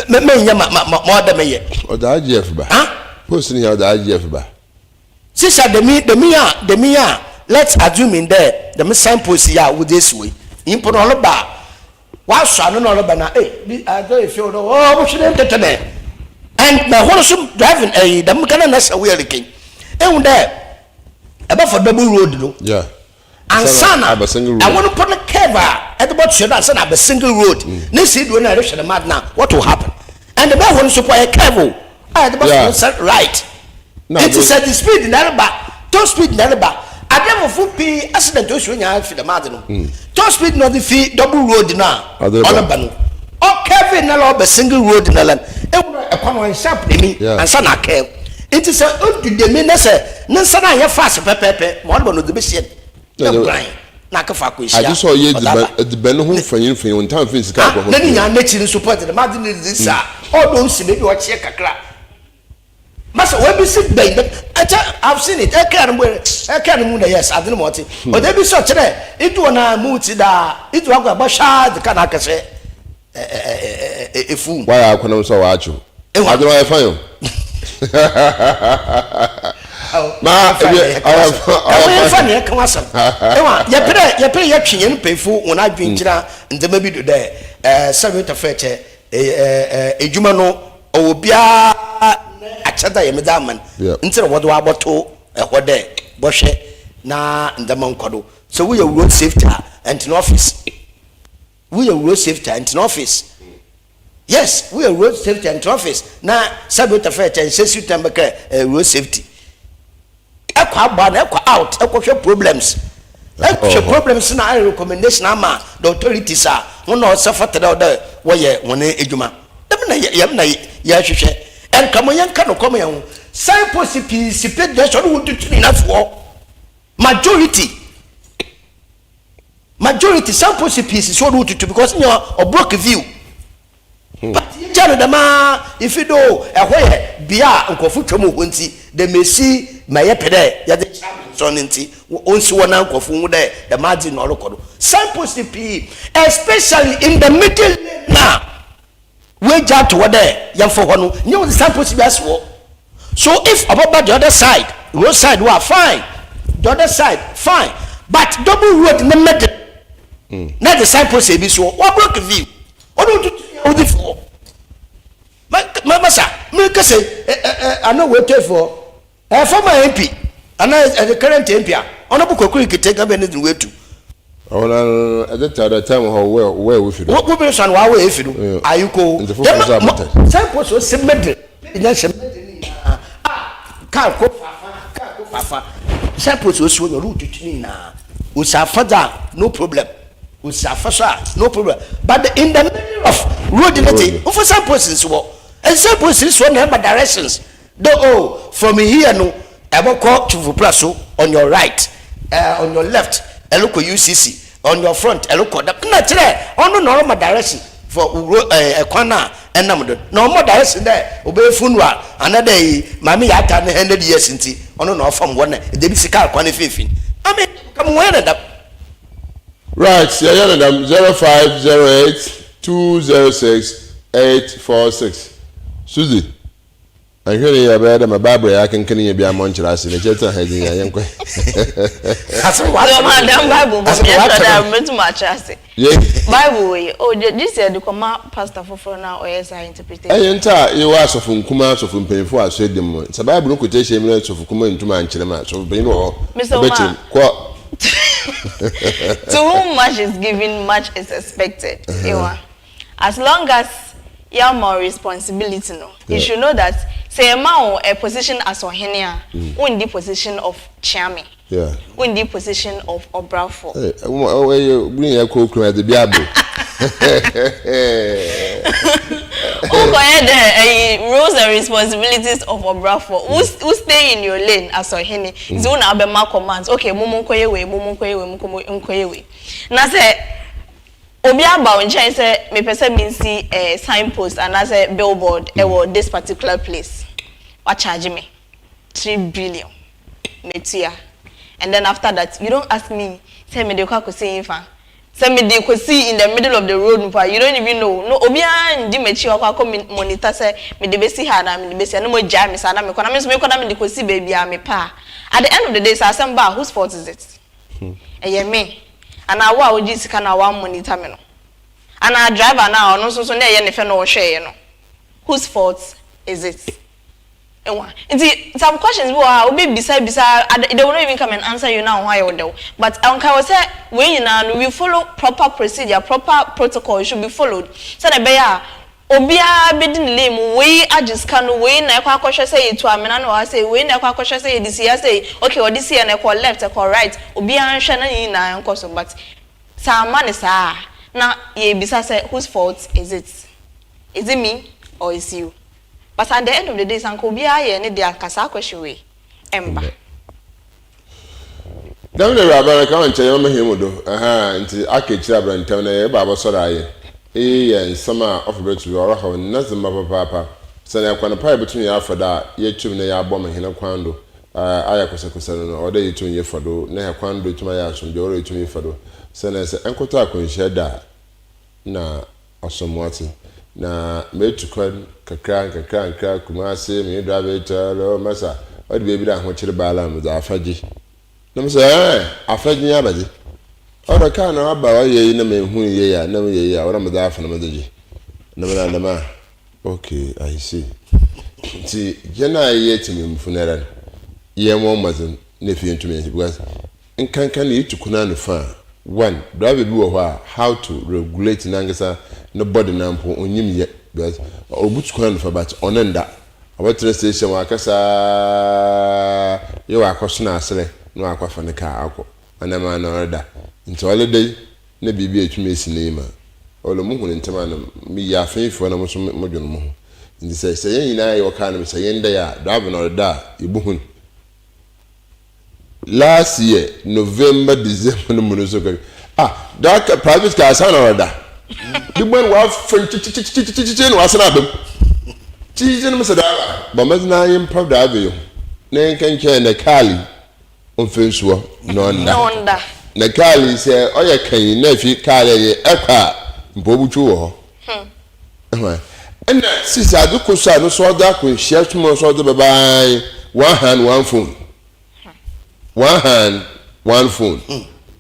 mɛ mɛ nyɛ ma ma ma ɔdɛ mɛyɛ. Ɔdze IGF ba. Post ni yɛ ɔdze IGF ba. Sisa dɛm yi dɛm yi a dɛm yi a let's assuming dɛ dɛm signpost yi a wɔdze esi hɔ yi nyimpa no ɔreba a ɔasɔ ano na ɔreba na ei bi adze ayɛ fi o dɛ ɔɔ mohwɛ dɛ ntɛtɛ dɛ and na hɔ no so driving ɛyi dɛm Ghana na sɛ woyɛ reke ehu dɛ ɛbɛfa double road no. Yeah. Ansa na ɛwɔ no mpo no curve a ɛde bɔ tua no ansa na abɛ single road mm. ne si do na ɛrehwɛ ne mad na what will happen and bɛ hɔ no so po ɛyɛ curve o a yɛde bɔ so sɛ right nti sɛ the speed na ɛreba top speed na ɛreba adeɛ fofo pii accident osuo nyaa fi dɛm ade no mm. top speed na ɔde fi double road no a ɔreba no ɔcurve na la ɔbɛ single road na la ewu na ɛkwan no sharp demi ansa na curve nti sɛ odu demi na sɛ ne nsa na ayɛ fast pɛpɛɛpɛ ma ɔreba no ɔde bɛhyia na guran na akɛfa akɔ ehyia agye sɛ ɔyɛ ediban no ho mfanyin mfanyin wɔn ntam fin sika akɔ hɔ na ne nyinaa n'akyi nso pɔ ɛdze dɛm ade ne dze saa ɔdɔ osi beebi ɔkyeɛ kakra Masa obi si bɛn bɛ ɛkyɛ I've seen it ɛkra no mu ɛkra no mu na yes ade no mu ɔte ɔde bi sɛ ɔkyerɛ itu wɔ na mu ti daa itu akɔ ɛbɔ hwaa de ka na akɛsɛ ɛɛ efu. Wayɛ akɔnɔm sɛ wɔakyew ade no ɔyɛ fan o. Ma ebi ɔyɛ ɔyɛ fan yɛ ka wasɛm ɛwa yɛpɛ yɛpɛ yɛtwe yɛn mpanyinfo wɔn adwene gyina ndzɛmba bi do dɛ ɛɛ sɛbi tɔfɛ kyɛ Edwuma no ɔwɔ obiara n'akyɛdze a Nyame dze ama no ntsi na wɔdze wo abɔto hɔ dɛ bɔhwɛ na ndzɛmba nkɔ do. Sɛ woyɛ road safety a, ntsena office. Woyɛ road safety a, ntsena office. Yes, woyɛ road safety a, ntsena office na sɛbi wotafɛr kyɛ nhyɛ suit na mbɛka road safety. Ɛkɔ aboa no, ɛkɔ out ɛkɔhwɛ problems. Ɛhwɛ problems na ayɛ recommendation ama the authorities a hɔn na ɔsɛ fata dɛ ɔdɛ wɔyɛ hɔn edwuma. Dɛm na yɛm na yɛhwehwɛ. Nka mo yɛnka nokwar ma hɛnho. Signpost pii si page junction ɔno wonntutu ne nyina fi hɔ. Majority majority signpost pii sisi hɔ no wonntutu because nyɛ ɔblock view. But yɛgya no dɛm ara ifi do ɛhɔ yɛ bea a nkorɔfo twa mu wɔ hɔ ntsi dɛ mesi ma yɛpɛ dɛ yɛdze kyerɛ amansan no ntsi onsi hɔ na nkorɔfo hu dɛ dɛm adze na ɔrokɔ do. Signpost pii especially in the middle lane no a woegya ato hɔ dɛ yɛmfa hɔ no nnyɛ wɔdze signpost bi asi hɔ. So if ɔbɛba the other side road side hɔ a fine the other side fine but double road ne middle na edze signpost ebi si hɔ wɔablock view. Ɔno ntutu yɛ wodi fi hɔ. Ma ma masa mi kese ɛ ɛ ɛ ano wɔ etu efi hɔ. Ɛ former MP ana ɛ current MP a ɔno bu kɔkɔ nkete nka bɛ ne de wetu. Ɔno no ɛde ta da time hɔ wɛ wɛ wo fi do. Wo bi sɔn wa wɛ efi do. Ayiko. Nti foforo sɛ abotɛ. Sɛ mpo so se middle nya hyɛ middle ne nyinaa a car kɔ fafa car kɔ fafa sɛ mpo so osi hɔ nyɛ ɔno tutu ne nyinaa osi afa dza no problem. Osi afa so a no problem but the, in the middle of road ne te nfo signpost nsi hɔ signpost nsi hɔ na ɛma directions do oh from here no ɛbɛkɔ Twifo so on your right uh, on your left ɛlokɔ UCC on your front ɛlokɔ dam na kyerɛ ɔno na ɔma direction for road ɛkwan na ɛnam do na ɔmɔ direction dɛ ɔbɛyɛ funeral anaa dɛ yi maame yɛ ata ne hundred years nti ɔno na ɔfam hɔ na ebi si car kwan ne finfin I mean kàmu wɔn yɛ ne dam. Right, yɛyɛ no dɛm, 0508 206 846. Suzy, Nhwɛ no yie, ɔbɛyɛ dɛ ma Bible a yɛakenkan yi bi ama ɔnkyerɛ ase, na kyerɛkyerɛ ha dzin yi a, yɛnkɔ. Sɛ ɔma dɛm Bible bɔ me ɛsɛ dɛ metum akyerɛ ase. Bible wɔ yi, oh, gye sɛ yɛde kɔma pastor foforɔ na ɔyɛ saa interpretation. Ɛyɛ nti a yɛwɔ asɔfo nkumaa, asɔfo mpanyimfo wɔ asɔrdan mu. Sɛ Bible no quotation bi na sɔfo kumaa nntum annkyerɛ mu a, sɔfo panyin wɔ hɔ, ɔbɛkyerɛ mu. Kɔ. To whom much is given, much is expected. Ewa. As long as yɛama wo responsibility no, you should know that sɛ yɛma wo a position as ɔhene a, wondi position of kyeame. Wondi position of ɔbrafoɔ. Wone yɛ kɔ okunu ɛde bi abo. Wokɔyɛ dɛ ɛyi roles and responsibilities of ɔbrafoɔ. Wo stay in your lane as ɔhene. Nti wo na wobɛma commands. Okay, mo monkɔyɛ wei, mo monkɔyɛ wei, mo nkɔyɛ wei. Na sɛ obi aba wo nkyɛn sɛ mepɛ sɛ mensi eh, signpost anaasɛ billboard ɛwɔ this particular place, wakyagye me 3 billion, metua. And then after that, you don't ask me sɛ mede kɔ akɔsi nfa. Sɛ mede kɔsi in the middle of the road mpo a, you don't even know. No, obiara ndi m'akyi ɔkɔ akɔ monitor sɛ mede bɛsi ha anaa mede bɛsi ha, na moagyae me saa na mekɔ, na me nso mekɔ na mede kɔsi baabi a mepɛ a, at the end of the day sɛ asɛm ba a, whose fault is it? Ɛyɛ me anaa wo a wogyee sika no a woammonitor me no? Anaa driver no a ɔno nso so na ɛyɛ ne fɛ na ɔhwɛeɛ no? Whose fault is it? Ewa. Nti some questions bi wɔ hɔ a wobɛbisa bisa a they will not even come and answer you na wo ho ayɛ wo dɛw. But anka ɛwɔ sɛ wei nyinaa no we follow proper procedure, proper protocol should be followed sɛdeɛ ɛbɛyɛ a obiara bɛdi ne lane mu, wei agye sika no, wei na ɛkɔ akɔhwɛ sɛ yɛtu amena no wɔ ha sei, wei na ɛkɔ akɔhwɛ sɛ yɛde si ha sei, okay ɔde siiɛ no ɛkɔ left, ɛkɔ right, obiara nhwɛ na ne nyinaa nkɔ so but sɛ amma no saa a na yɛrebisa sɛ whose fault is it? Is it me or is you? But at the end of the day sɛ anka obiara yɛɛ ne deɛ a anka saa question wei ɛmba. Dɛm na Ewuraba no ka ɔnnkyɛr yɛbɛma hɛn mu do, ahaa, ntsi aka ekyir aber ntsɛm na yɛreba abɔsɔr ayɛ. Iyi yɛ nsɛm a ɔfa ber to do, ɔrehaw nna dze mba papaapa. Osiandɛ kwan pa a yebotum yɛafa do a yetum na yɛabɔ ma hɛn kwan do ayɛ kosɛkosɛ no no, ɔwɔ dɛ yetum yɛfa do na hɛn kwan do etum ayɛ asomdwee, ɔwɔ dɛ yetum yɛfa do. Osiandɛ sɛ ennkɔtɔ akwanhyia da a, nna ɔsommoatse. Na metu kwan kakra nkakrankra, Kumasi, menye driver yi tɔr, oh masa, ɔdu beebi dɛ ahokyer ba ara a medze afagye. Na mese ɛɛn, afagye nye abɛdze. Ɔdɔ kaar no aba a ɔyɛ yi na mehu no yie a, na meyɛ yi a, ɔwɔ dɛ medze afa na medze gye. Na mena dɛm a, okay, I see. Ntsi hɛn a yɛyɛ tsemammufo no ara no, yɛmbɔ mbɔdzen na afei yenntum yɛnhyɛ because Nkanka no yetu kwan ano fa a, one, driver bi wɔ hɔ a how to regulate nankasa no body no mpo onnyim yɛ because obotu kwan ano fa but ɔno nnda. Ɔbɛtsena station ɔakasa aah. yɛ ɔakɔsona aserɛ na ɔakɔfa ne kaar akɔ, ɔnam a na ɔreda. Ntsi ɔreda yi na biribi etum esi n'enyim a, ɔno muhu no ntsɛm a na miyi afei fi hɔ na mo so modwen moho. Ntsi sɛ sɛ hɛn nyina yɛwɔ kaar no mu sɛ yɛnnda yi a, driver no ɔreda a yebohu no. Last year November December no mu no so kɛ ah that private car asan na ɔreda. Bi bɔ no wafa kyikyikyikyikyi na wasan aba mu. Kyikyikyi no mo sɛ driver bɔ mmɔden na yɛmpa driver yi ho na yɛnka nkyɛn na car yi ɔmfa nsuo na ɔnda. Na car yi sɛ ɔyɛ kan na afi car yi ɛkɔ a mpo ɔbɛtwi wɔ hɔ. Ɛna sisi ade ko so a no so ɔde akwanhyia tum so ɔde bɛba ara one hand one phone one hand one phone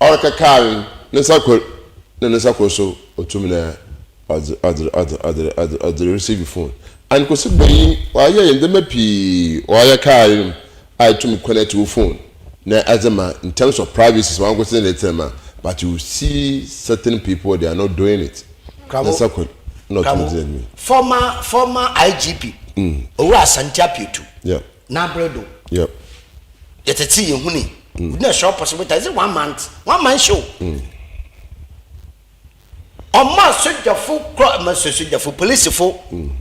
ɔreka kaa no ne nsa kor na ne nsa kor so otum na ɔdze ɔdze ɔdze ɔdze ɔdze ɔdze receive phone and kosi banyin ɔayɛ yɛ ndzɛmba pii ɔayɛ kaa no mu a etum connect wo phone na edze ma in terms of privacy sɛ wankotsee na etsena mu a but you see certain people they are not doing it. Kramo, Kramo, former former IGP, mm. Owura Asante Apietu, yeah. n'abere do. Yeah. Yɛtete yɛn hu ni. Mm. Na short possibility is it one month? One month show. Mm. Ɔma sogyafo kɔ ma sogyafo polisifo. Mm.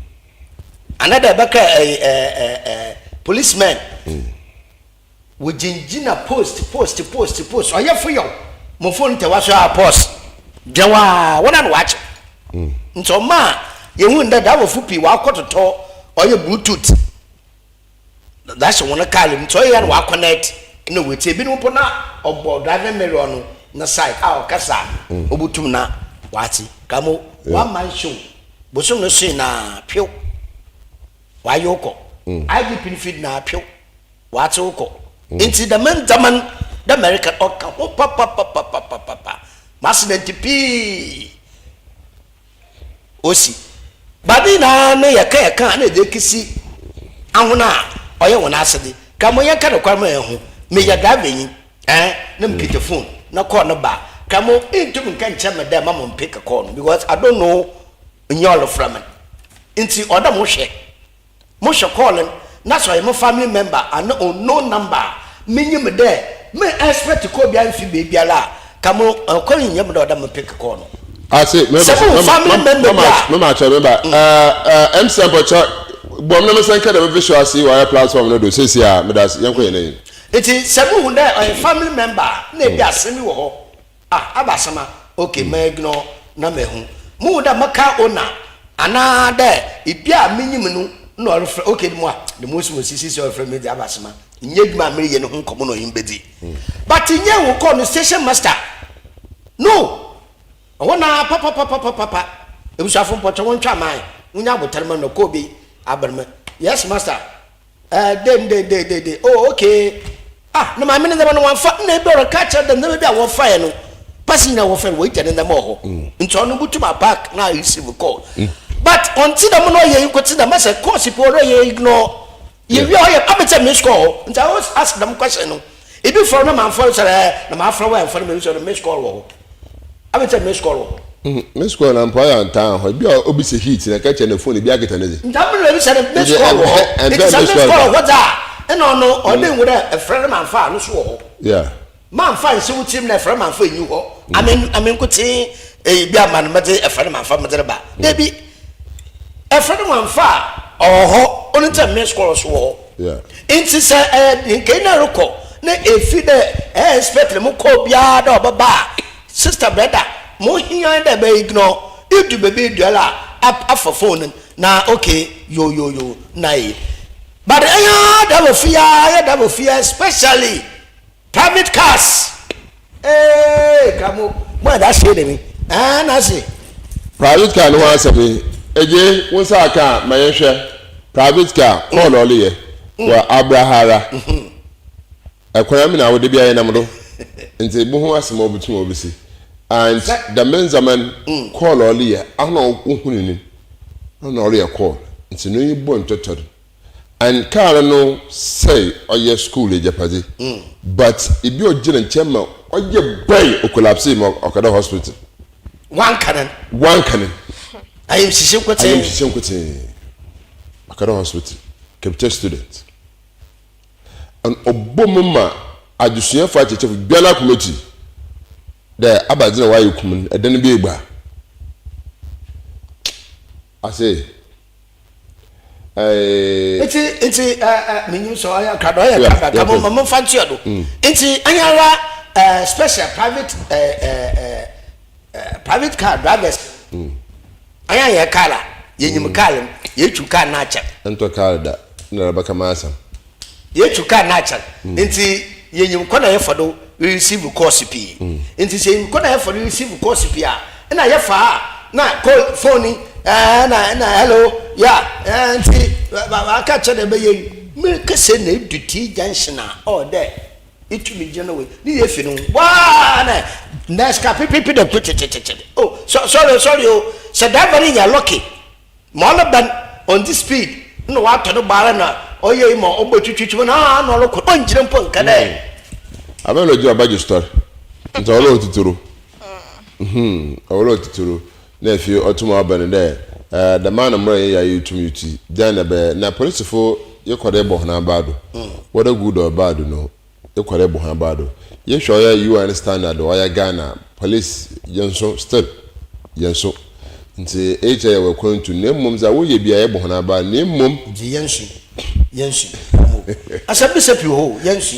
Another ɛbɛka ɛɛ ɛɛ ɛɛ policemen. Mm. Wogyingyina post post post post ɔyɛ fo yaw mo phone tɛ waso a pause dwɛn waa wɔn na wakye nti ɔma a yehu ndɛ dawofo pii wakɔ totɔ ɔyɛ bluetooth dahyɛ wɔn car mu nti ɔyɛ ya na wakɔnɛt na wɔatie ebinom mpo na ɔbɔ driving mirror no na side a ɔkasa a obutum na wate kamo one man show bosom no soe na pew wayɛ wokɔ IGP no feed na pew Wɔatse wo kɔ. Ntsi dɛm ndzɛmba no dɛ mereka no ɔka ho papapapapapa. M'accident pii osi. But ne nyinaa no yɛka yɛka a na yɛdze ekesi ahɔn a ɔyɛ hɔn asɛdze. Ka mo yɛnka nokwar ma hɛnho. Meyɛ driver nyi eh na mekitsa phone na call no ba a, ka mo nntum nnka nnkyerɛ me dɛ mma mo mmpick call no because I don't know nyia ɔrefrɛ me. Ntsi ɔwɔ dɛ mohwɛ. Mo hwɛ call no na sɛ ɔyɛ mo family member ana unknown number a, minyim dɛ me expect call biara mmfi beebiara a, ka mo kwan nnyɛ mo dɛ ɔwɔ dɛ mo pick call no. Ase me Sɛ mo family member bi a. Mama akyɛ me ba ɛɛ MC Ampɔkyɛ bɔ me na me sɛn kɛ dɛm visual ase wɔ ayɛ platform no do sɛsi a meda ase yɛnkɔ yɛn anim. Ntsi sɛ muhu dɛ ɔyɛ family member a nna ebi asɛm bi wɔ hɔ Ah aba asɛm a ok ma ignore na mehu. Muhu dɛ mo car owner anaa dɛ ibi a minyim no na ɔrefrɛ ok mo a dɛm osi wɔ sisi sɛ ɔrefrɛ me dze aba asɛm a nnyɛ edwuma a mereyɛ no ho nkɔmbɔ na ɔnye me bedzi. But nnyɛ wo kɔɔ no station master no hɔ na papapapapapa ebusuafo mpɔkyɛ wɔntwa man wonya abotar ma no na kɔɔ bi aber me yes master. Eh, den den den den den oh okay ah na maame ne nneɛma no wɔnfa na ebi ɔreka kyerɛ dɛ nneɛma bi a wɔfaeɛ no pasi nyinaa wɔfae no wɔagya ne nneɛma wɔ hɔ mm. nti ɔno butum aback na receive call mm. but ɔnte dɛm na ɔyɛ nkote dɛm ɛsɛ course po ɔrɔ yɛ ignore yɛwie ɔyɛ abɛkyɛ miss call hɔ nti I always ask them question no ebi fɔrɔ na maa fɔrɔ sɛ ɛɛ na maa fɔrɔ wɔ ɛnfɔrɔ mi sɛ miss call wɔ hɔ abɛkyɛ miss call wɔ hɔ. Miss call na mpo ayɛ antaa hɔ ebi a obi sɛ heat na kɛkyɛ na phone ebi akita ne dze. Nti abiri na ebi sɛ ne miss call wɔ hɔ nti sɛ miss call wɔ hɔ dza ɛna ɔno ɔde nwu dɛ ɛfrɛ no manfa ano so wɔ hɔ. Manfa nhyɛ wo tirim na ɛfrɛ manfa enyi hɔ ame ame nkotsee eyi bi ama no mɛdze ɛfrɛ no manfa mɛdze reba debi ɛfrɛ no manfa a ɔwɔ hɔ ɔno nti miss call so wɔ hɔ nti sɛ ɛɛ nkɛyi na ɛrekɔ na efi dɛ ɛɛ expect mo kɔ biara dɛ ɔbɛba a. Sister brɛda mo hia dɛ bɛ ignore idu beebi eduar a afa phone no na okay yo yo yo na ye but ɛyɛ da wɔ fie a yɛ da wɔ fie especially private cars ee kramo mo ɛda hyɛ de mi ɛɛ na se. Private car no ho asɛm yi egye wo nsa aka a ma yɛnhwɛ private car kɔɔl ɔleyɛ wɔ abrahara. Kwan mi na awode bi a yɛnam do ntsi ebohu asɛm a obotum obesi and dɛm ndzɛmba no call a ɔreyɛ ana ohun no ana ɔreyɛ call ntsi n'enyi bɔ ntɔtɔr and kaar no sɛe ɔyɛ skuul egyapadze but bi a ogyina nkyɛn ma ɔyɛ bɛn okolapsee ma ɔkɔda hospital. Wankanan. Wankanan. Ayamhyehye nkotsee. Ayamhyehye nkotsee. Ɔkɔda hospital. Kepcha student. Ɔbɔ mu ma adzesuafo akyerɛkyerɛfo biara akoma ekyir dɛ abadze na wɔayɛ kum no, ɛdan bi egua. Ase. Ɛɛ. Nti nti ɛɛ ɛ menyim sɛ ɔyɛ krado ɔyɛ krado ka mo mo nfa ntua do. Nti anyara ɛɛ special private ɛɛ ɛɛ ɛɛ private car drivers. Ɔyɛ a yɛ kaar a, yenyim kaar no, yetwiw kaar no akyɛr. Enntɔ kaar da na erebɛka m'asɛm. Yetwiw kaar no akyɛr, ntsi yenyim kwan a yɛfa do receive calls pii. Ntsi sɛ yenyim kwan a yɛfa do receive calls pii a, nna yɛfa a na call phone yi ɛɛ na na hello yeah ɛɛ ntsi wɔaka akyerɛ dɛ bɛyɛ yi. Merekasa yi na edu T junction a ɔwɔ dɛ Itumi gyina no wei ne yɛ fi no waa na nurse ka pipipi da ku kyekyekyekye oh so sorry sorry o sɛ driver no nya lucky ma ɔno bɛn on the speed na watɔ no baara na ɔyɛ yi ma ɔbɔ twitwitwi na ah na ɔrekɔ ɔngyina mpo nka dɛ. Abɛn na ogyina ɔbɛgye story nti ɔwɔ dɛ ɔtuturo ɔwɔ dɛ ɔtuturo na afei ɔtum aba no dɛ ɛɛ dɛm ara na mbrɛ yɛyɛ a yetum yetsi dɛn na ɛbɛyɛ na polisifo yekɔ dɛ ebɔ hɔn aber do whether good or bad no ekɔ dɛ ebɔ hɔn aber do yehwɛ ɔyɛ UN standard ɔyɛ Ghana police yɛnso still yɛnso ntsi ekyɛ yɛwɔ akwantu na mbom dza wɔyɛ biara yɛbɔ hɔn aber na mbom. Ntsi yɛnsu yɛnsu mo asɛm bisa pii wɔ hɔ o yɛnsu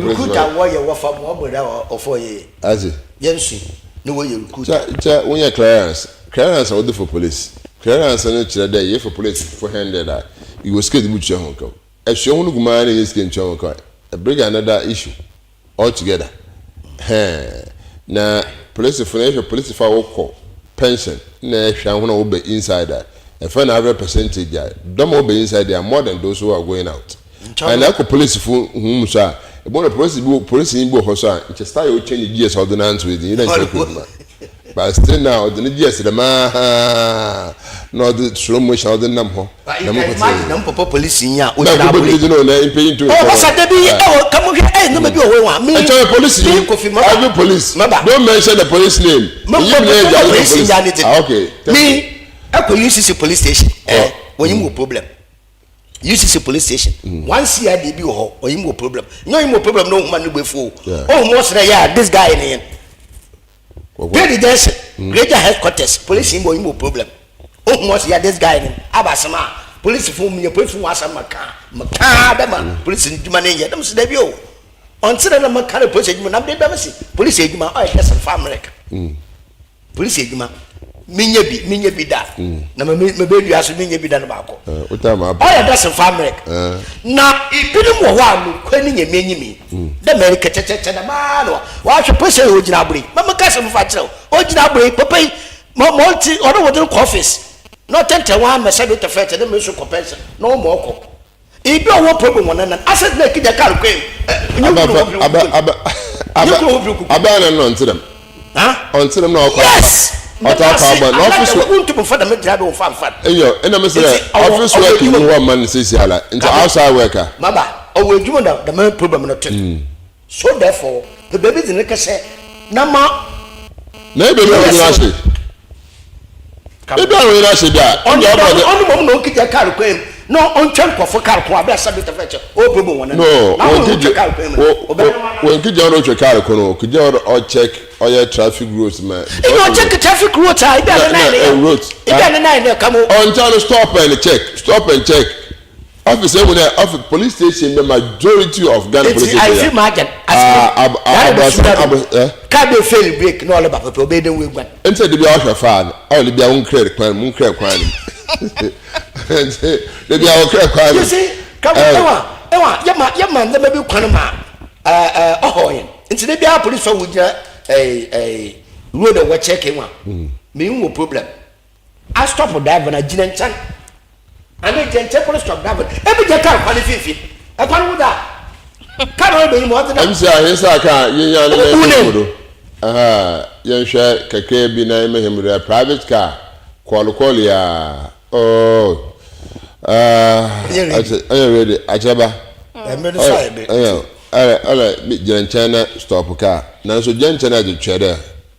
recruit a wɔyɛ wɔfa mo ɔbɔ dɛ ɔfɔ yɛ. Adze. Yɛnsu na wɔyɛ recruit. Kyɛ kyɛ wonyɛ clearance clearance a wɔdze fa police clearance no kyerɛ dɛ yɛfa police fo handed a ewɔ sika edze botua hɔn kaw ɛsoa hɔn gu mu ara na ennya sika nntua hɔn kaw a bring another issue all together hɛn na policefo no ehwɛ policefo a wɔkɔ pension na ehwɛ hɔn a wɔba inside a ɛfa no average percentage a dɔm a wɔba inside they are more than those who are going out. Nkyɛ Na ɛkɔ polisifo ho mu so a, ebohu dɛ polisi bi wɔ polisinyi bi wɔ hɔ so a, nkyɛ style a ɔchange gears a ɔdze nantsew edzi, nnyɛ dɛ nkyɛ ɔkɔ edwuma. But still na ɔdze ne gears dɛm ara na ɔdze slow motion a ɔdze nam hɔ But you dɛm can imagine nkotsee. dɛm papa polisinyi a Na ogyina nkorɔfo abore. gyinagyina hɔ na mpanyin tum Oh, nka basa hɔn. da bi ɛwɔ ka mo hwɛ ɛyɛ nneɛma bi wɔ hɔ a me Nkyɛ ɔyɛ me polisinyi, Kofi maba every police, maba don't mention the police name. me Inyim me na papa egya adze polisinyi police. a ne dze Ah okay, thank you. me ɛkɔ UCC police station Kɔ. eh wɔnyim wɔ problem. UCC police station mm. one CID bi wɔ hɔ ɔyim wɔ problem nyɛ ɔyim wɔ problem na ohun ma ne bu efu o ohun mo srɛ yɛ a this guy ne yɛn Grady Johnson mm. Greater headquarters police yi ɔyim wɔ problem ohun mo srɛ yɛ this guy ne aba asɛm a police fo mu yɛ police fo mu asɛm ma kaa ma kaa dɛ ma mm. police ndwuma ne yɛ dɛm sɛ dɛbi o ɔnte dɛ na ma kaa ne police adwuma na de bɛm si police adwuma ɔyɛ dɛ sɛ fa America. Mm. Polisi adwuma menyɛ bi menyɛ bi da na me me bɛdua so menyɛ bi da no baako ɔyɛ dɛ sen fa Amerika na ebinom wɔ hɔ a nokwa ne nyame enyim yi dɛ mɛreka kyɛkyɛkyɛ dɛm ara na wahwɛ polisi yɛ ogyina abere ma meka sɛ mofa kyerɛ wo ogyina abere papa yi ma ma ɔnti ɔne wɔde no kɔ office na ɔtɛntɛn wɔn amɛsɛ do tɛfɛtɛ ne me nso kɔ pɛnsa na ɔma ɔkɔ Ebi a ɔwɔ problem wɔ ne nan ase na ekigya kar kwan mu. Nye kuro ho biri Aba aba Nye kuro ho biri kuku. aba na no ɔnte dɛm. Ɔnte dɛm na ɔkɔ. Yes. Ɔtɔ akɔ aba na office work. Wontum nfa dɛm gyina do nfa nfa. Eyo ɛna mi sɛ office work yi hɔ ma no sisi ala nti outside work a. Maba ɔwɔ edwuma na dɛm problem no te. So therefore pɛ baabi dze no kɛhyɛ na ma. Na ebi a ɔnyina ase. Ebi a ɔnyina ase bi a. Ɔno ɔno ɔno mom na ɔnkegya kar kwan mu na ɔntwa nkurɔfo kar ko abira sɛ dɔkta fɛ kyɛ ɔbrɛ mu wɔn no na wɔn ntwa kar kwan mu wɔn kegya ɔno ɔtwa kar ko no ɔkegya ɔno ɔcheck ɔyɛ traffic rules ma. Ebi ɔcheck traffic rules a ebi a ne nan ne yɛ ebi a ne nan ne ka mo. Ɔntwa no stop and check stop and check. Office ehu dɛ office police station bɛ majority of Ghana police station. Eti ayi maa gyan. Abrasa abrasa eh. Kaa bɛ fail break na ɔleba pɛpɛ ɔbɛyɛ dɛ weguan. Nti de bi a ɔhwɛ faa no ɔwɔ de bi a wɔn kran mu nkira kwan no nti de bi a wɔkira kwan no. You see kamu ɛwa ɛwa yɛ ma yɛ ma nneɛma bi kwan ma ɛɛ ɛɛ ɔhɔ yɛn nti de bi a police fɛ wo gyina ɛɛ ɛɛ road a wɔ check wa mi n wɔ problem. A stop driver na gyina nkyɛn ana gyina nkyɛn kɔ stop driver ebi gyina car kwan finfin ɛkwan wo da car no bɛyi mu ɔdze na. MC ahensa aka yɛn yan ne na ɛmu do yɛnhwɛ kakra bi na ɛmɛ hɛm do private car kɔɔle kɔɔle ya oh ɛyɛ ready akyerɛba ɛyɛ ɛyɛ gyina nkyɛn na stop car nanso gyina nkyɛn na ɛde twɛ dɛ.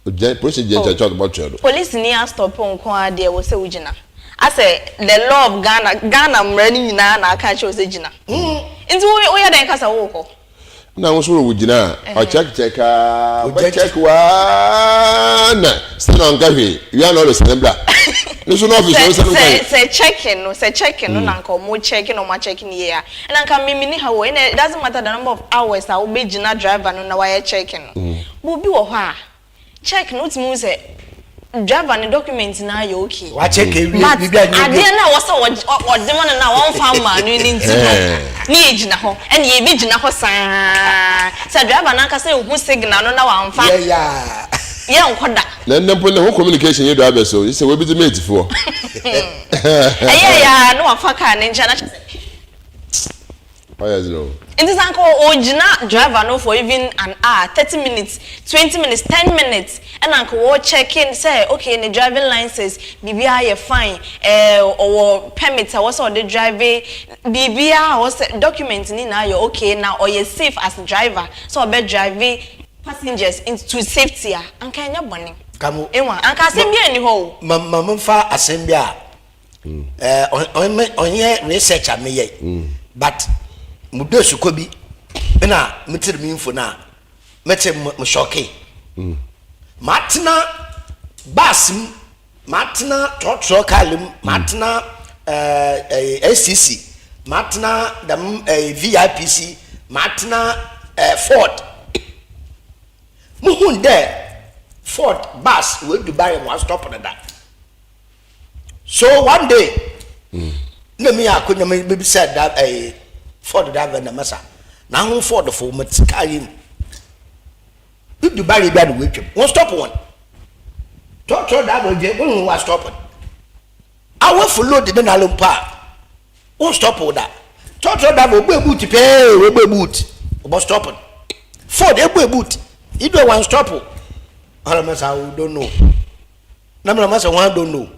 Ogyina polisi gyina nkyɛn kyɛ ɔde bɔtoɛ do. Polisini astɔpo nko ara deɛ ɛwɔ sɛ wogyina. Asɛ the law of Ghana, Ghana mmara no nyinaa na aka akyerɛ wo sɛ gyina. Nti wo woyɛ dɛn ka. ɛka sɛ wokɔ. Na wo so wo gyina a ɔkyɛk kyɛk aa ɔbɛ kyɛk waa na sɛ na ɔnka hwee wia na ɔde sane bra ne so na ɔfis no nsane nkɔ Sɛ sɛ checking no sɛ checking no na nka ɔmo check na ɔmo acheck no yie a ɛna nka me menni ha o ɛna it doesn't matter the number of hours a wobɛgyina driver no na wayɛ checking no but obi wɔ hɔ a Check no wotumi hu sɛ driver ne document no ayɛ okay. Wa check ewie but biribi anyɛ adeɛ no a ɛwɔ sɛ ɔde ma no no a wɔmfa mmaa no no nti no ne yɛgyina hɔ ɛne yɛbɛgyina hɔ saa sɛ driver no ankasa nhu signal no na wamfa yɛnkɔ da. Na ndɛ mpo ndɛ ho communication nye drivers o sɛ woebedzi mate foɔ. Ɛyɛɛyɛ a na wafa car no nkyɛn na kyerɛ sɛ. Ɔyɛ dzen o. Ntsi sɛ anka ogyina driver no for even an hour, 30 minutes, 20 minutes, 10 minutes na anka wɔrekyɛke sɛ okay ne driving licence biribiara yɛ fine, eh, ɔwɔ permit a ɔwɔ sɛ ɔde drive, biribiara a ɔwɔ sɛ, document ne nyinaa yɛ okay na ɔyɛ safe as driver sɛ ɔbɛ drive passengers to safety a, anka ɛnyɛ bɔne. Kamo. Ewa, anka asɛm biara nni hɔ o. Ma ma memfa asɛm bi a ɔnyɛ research a meyɛ but modɔ sukɔ bi na metere me info no a mete mo shɔke matena bus mu matena trɔtrɔ kaa mu matena STC matena dɛm VIPC matena Ford muhun dɛ Ford bus wɔadu barrier mu astop no da. So one day na mi akonya mi bi sɛ da ɛɛ Ford driver na masa na ho Ford fo mo ti kaa yi mu idu bari bi a na wɔatwam wɔn stop wɔn trɔtrɔ driver gye wɔn ho wa stop no awɔfo load ne nalo mpo a wɔn stop wo da trɔtrɔ driver obu ebu ti pɛɛ obu ebu ti ɔbɔ stop no Ford ebu ebu ti idu wɔn stop ɔlɔ masa o don't know. Na mena masa wɔn don't know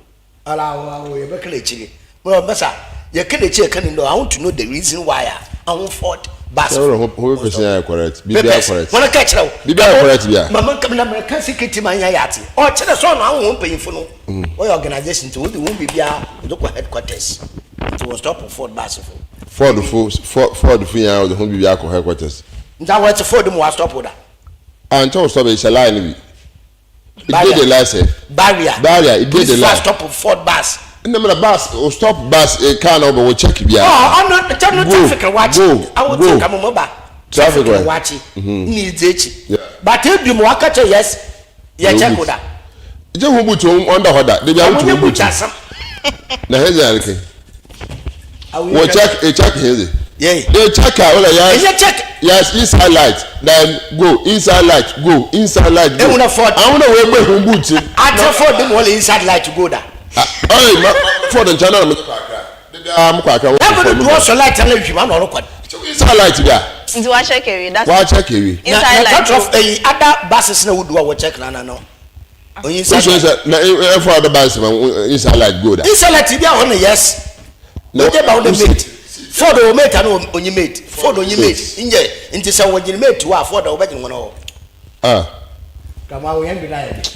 ala awo awo yɛ bɛ kele akyire mena masa yɛ kele akyire kele no I want to know the reason why a ahun ford bus. Sɛ wɔrɔ ho papers yɛ ayɛ correct bibi ayɛ correct. Wɔn ka kyerɛ wo. Bibi ayɛ correct bia. Mama nka na mena ka secret ma nya yɛ ate ɔkyerɛ sɛ ɔno ahun wɔn mpanyinfo no wɔyɛ organization nti wɔde wɔn bibi a wɔde kɔ headquarters nti wɔn stop ford bus fo. Ford fo Ford fo yɛn a wɔde ho bibi akɔ headquarters. Nti awɔ ɛte Ford mu wa stop da. Ah nkyɛn wɔ stop ehyɛ line bi. Barrier. It dey lie sef. Barrier. Barrier, it dey the lie. Police stop Ford bus. Nna mena bus, o stop bus, e car na ɔbɛ wɔ check bia. Oh, ɔno kyɛ no traffic wakye. Go, Awo go. ti ka mo mo ba. Traffic Traffic wakye. Ni idze ekyi. But ebi mo waka kyɛ yes. Yɛ check da. Gye ho boot ɔnda hɔ da. Debi awo to ho boot. Na hɛn dze areke. Wɔ check, e check hɛn dze. Yeah. E check a wala yes. Ɛnyɛ check. Yes, inside light, then go inside light, go inside light, go. Ehun na Ford. Ahun na wɔ egbe ho boot. Ate Ford mu wɔle inside light go da. Ɔyɛ ma Ford nkyɛn na mo kɔ akra. Debi a mo kɔ akra. Ɛmu no duɔ sɔ light na hwim ana ɔrekɔ. Inside light bi a. Nti wa check ewie. That's Wa check ewie. Inside light. Na na ɛyi ada buses na wodu a wɔ check na na no. Onye inside light. Nso na ɛfɔ ada bus ma inside light go da. Inside light bi a hɔ no yes. Na oye ba wo de mate. Ford o mate ano onye mate. Ford onye mate. Nyɛ nti sɛ wɔgyina mate wɔ a Ford a wɔbɛgyina wɔn hɔ. Ah. Kama wo yɛn bi na yɛ de.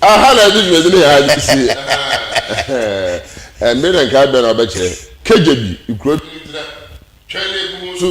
Aha na ɛde dwumadzi no yɛ adi si. Mmere na nkae bɛn na ɔbɛkyerɛ. Kegye bi kuro bi gyina. Twɛn na ebu ho nso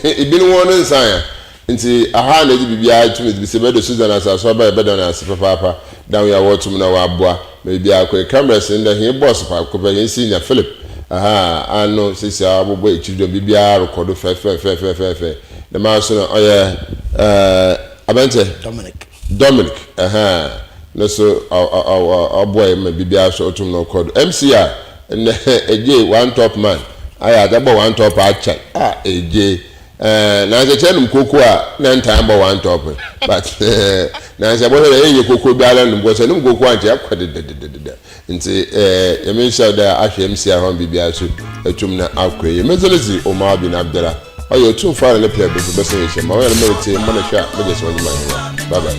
ebinom hɔn nsa ɛ. Ntsi aha na edze biribiara tum dze besi bɛdo Susan asaase aba yɛbɛda no ase papaapa da ho yi a wɔtum na wɔaboa ma biribiara akɔ yie. Cameras ndɛ hɛn boss baako pɛ hɛn senior Philip ahaa ano sesei a ɔabobɔ ekyir dɔm biribiara rokɔ do fɛfɛɛfɛfɛɛfɛ. Dɛm ara so na ɔyɛ ɛɛ aberantsɛ Dominic. Dominic ahaa no so ɔboae ma biribiara so otum na ɔkɔr do. MC a Ndɛ egye one top man ayɛ adze abɔ one top akyɛr ah egye eh nansa kyerɛ nom koko a na nntaa mmbɔ one top but eh nansa ebɔhwɛ dɛ ennyɛ koko biara nnom because enom koko a nkyɛ ɛkɔ dededededɛ ntsi eh Nyame nhyira wo dɛ ahwɛ MC ahɔn biribiara so etum na akɔ yie. Medze no dze Omar bin Abdallah ɔyɛ otumfo ara ne pɛ bɛsan ehyia ma ɔyɛ no meretsie mma no hwɛ a megye sɛ ɔnye ma hɛn a bye bye.